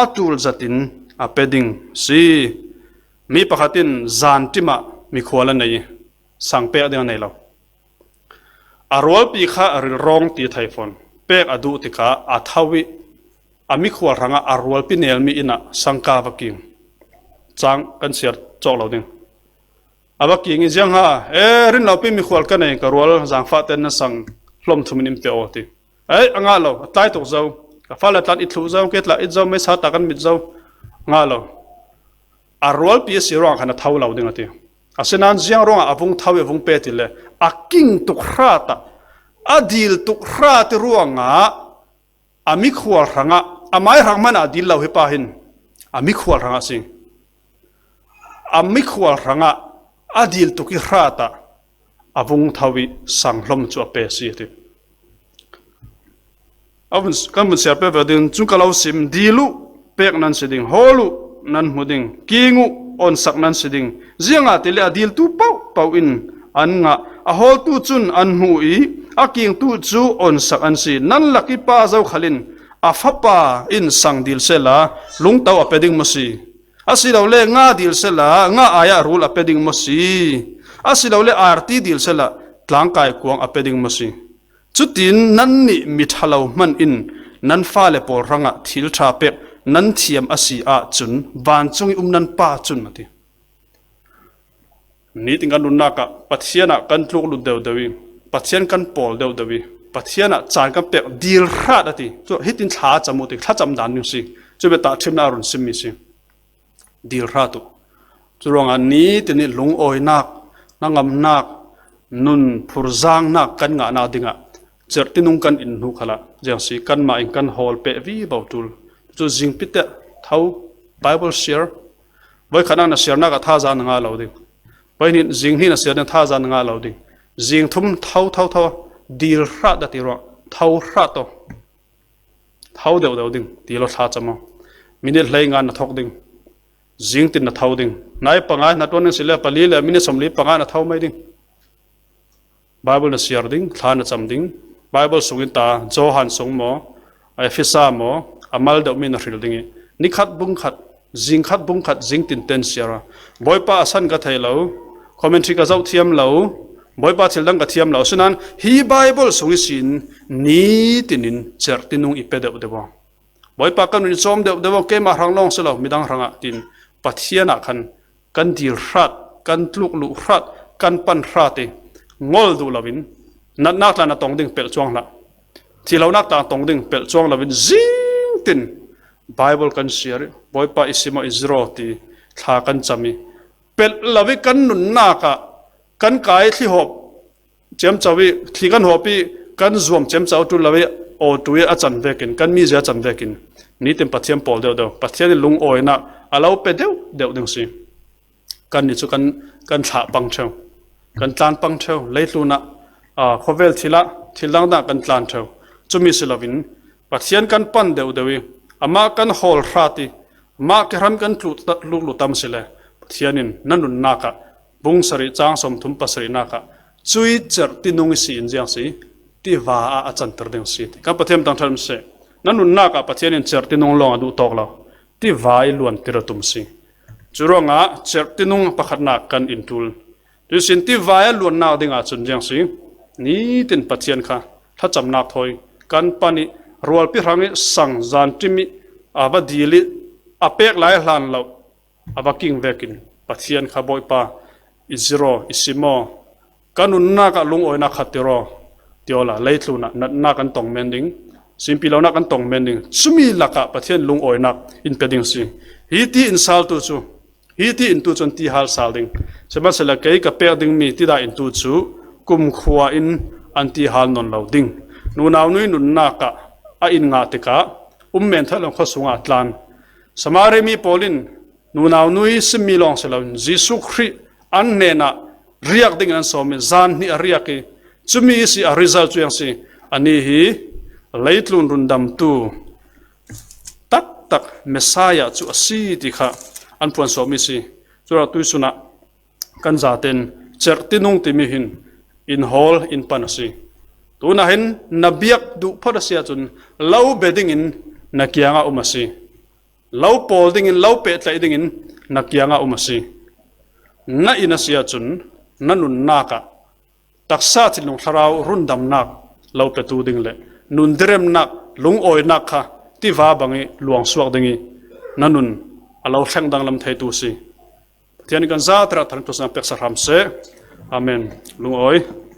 a tul zatin a pe ding si. Mi pakhat in zan timah mikhual a nei i sang pek ding a nei lo. A rualpi kha a rilrawng ti thei fawn. Pek a duh tikah a tho i a mikhual hrangah a rualpi nelmi inn ah sangka va king. Cang kan siar cawk lo ding. A va king i ziang ha, e, rin lopi mikhual ka nei, ka rual zangfah ten na sang hlawm thum in in pe aw ti. Ei, a ngah lo, a tlai tuk zo. Ka fale tlan it thluh zo, ke tla it zo, meisa ta kan mit zo. Ngah lo. A rualpi a si ruangah khan a tho lo ding a ti. Asinan ziang ruangah a vung tho i a vung pe ti le, a king tuk hrat ah, a dil tuk hrat i ruangah a mikhual hrangah, a mai hrang hmanh a dil lo hi pa hin a mikhual hrangah si. A mikhual hrangah a dil tuk i hrat ah a vung tho i sang hlawm cu a pe si a ti. A vun, kan vun siar pek ve ding, cun ka lo sim, dil uh, pek nan si ding, hawl uh, nan hmu ding, king uh, onsak nan si ding. Ziangahtile a diltu paohpaoh in an ngah, a hawltu cun an hmu i a kingtu cu onsak an si. Nan lak i pa zokhal in a fapa in sang dil sehla lungto a pe ding maw si? Asilole nga dil sehla nga ai ah rul a pe ding maw si? Asilole arti dil sehla tlangkai kuang a pe ding maw si? Cutin nannih mi ṭha lo hmanh in nan fale pawl hrangah thil ṭha pek nan thiam a si ahcun vancung i um nan Pa cun a ti. Nitin kan nunnak ah Pathian ah kan tluk lut deuhdeuh i Pathian kan pawl deuhdeuh i Pathian ah caan kan pek dil hrat a ti. Cu hitin thla cam uh ti, thlacam dan ding si. Cu ve tahṭhimnak a run simmi si. Dil hrat uh. Curuangah nitin i lungawinak, hnangamnak, nun phurzaangnak kan ngahnak dingah cerhtinung kan in hnu khalah ziang si, kanmah in kan hawl peh vivo ṭul. Cu zingpi teh tho, Bible share. Voikhatnak na siarnak ah thazaang na ngah lo ding. Voihnih, zinghnih na siarnak thazaang na ngah lo ding. Zingthum tho, tho, tho. Dil hrat a ti ruang. Tho hrat aw. Tho deuhdeuh ding ti lo, thlacam aw. Minit hleinga na thawk ding. Zingtin na tho ding. Nai panga na ṭuan ding si le pali le minit sawmli panga na tho mai ding. Bible na siar ding, thla na cam ding. Bible sungin ta Johan sung maw, Efesa maw, a mal deuhmi na hril ding i nikhat bungkhat, zingkhat bungkhat zingtin ten siar a. Bawipa a san ka thei lo, commentary ka zoh thiam lo, Bawipa thil dang ka thiam lo. Asinain hi Bible sung ihsin nitin in cerhtinung i pe deuhdeuh aw. Bawipa kan nun i cawm deuhdeuh aw, keimah hrang lawng si lo, midang hrangah tin Pathian ah khan kan dil hrat, kan tluk luh hrat, kan pan hrat i ngol duh loin natnak tlan a tong ding pelh cuang hlah. Thihlonak tlang tong ding pelh cuang loin zingtin Bible kan siar i Bawipa i sim aw, i zir aw ti thla kan cam i pelh lo i kan nunnak ah kan kai thlihawp ciamco i thli kan hawp i kan zuam ciamco ṭul lo i aw ṭul i a can vekin, kan mizia a can vekin nitin Pathian pawl deuhdeuh, Pathian i lungawinak a lo pe deuhdeuh ding si. Kannih cu kan, kan thlah pang ṭheu, kan tlan pang ṭheu, leitlun ah, aa, khuavel thil ah, thil dangdang ah kan tlan ṭheu. Cumi si loin Pathian kan pan deuhdeuh i amah kan hawl hrat i amah kehram kan tluk, tluk luh tam si le Pathian in na nunnak ah bung sarih cang sawmthum pasarihnak ah cui cerhtinung i si in ziang si, tiva ah a canter ding si. Kan Pathian tang ṭhat seh. Na nunnak ah Pathian in cerhtinung lawng a duh tawk lo, tiva i luantir a tum si. Curuangah cerhtinung pakhatnak kan in ṭul. Tuisin tiva i a luannak dingah cun ziang si, nitin Pathian kha thlacamnak thawi kan pan i rualpi hrang i sang zan ṭim i a va dil i a pek lai hlan lo a va king vekin Pathian kha Bawipa i zir aw, i sim aw, ka nunnak ah lungawinak khat tir aw, ti awla leitlun ah natnak kan tong men ding, simpi lonak kan tong men ding, cumi lakah Pathian lungawinak in pe ding si. Hi ti in sal tu cu, hi ti in tu cu an ti hal sal ding. Sihmanhsehlaw kei ka pek dingmi tidah in tu cu kumkhua in an ti hal nawn lo ding. Nunau nui nunnak ah a in ngah tikah um men thei lo, khuasung ah tlan. Samari mi pawl in nunau nui simmi lawng si loin Jesuh Khrih an hnenah riak dingin an sawm i, zan hnih a riak i, cumi si a result cu iang si, ani hi leitlun rundamtu taktak Messiah cu a si ti kha an phuan sawm i si. Curak tuisunah kan zaten cerh tinung timi hin in hawl in pan a si. Tunah hin na biak duh phot a si ahcun lo be dingin na kiangah um a si. Lo pawl dingin, lo pehtlaih dingin na kiangah um a si. Na inn a si ahcun na nunnak ah taksa thinlung thlarau rundamnak lo petu ding le nun diremnak, lungawinak kha tiva bangih luangsuak ding i na nun a lo thleng danglam theitu si. Pathian in kan zate ah thangṭhatnak peksak hram seh. Amen. Lungawi.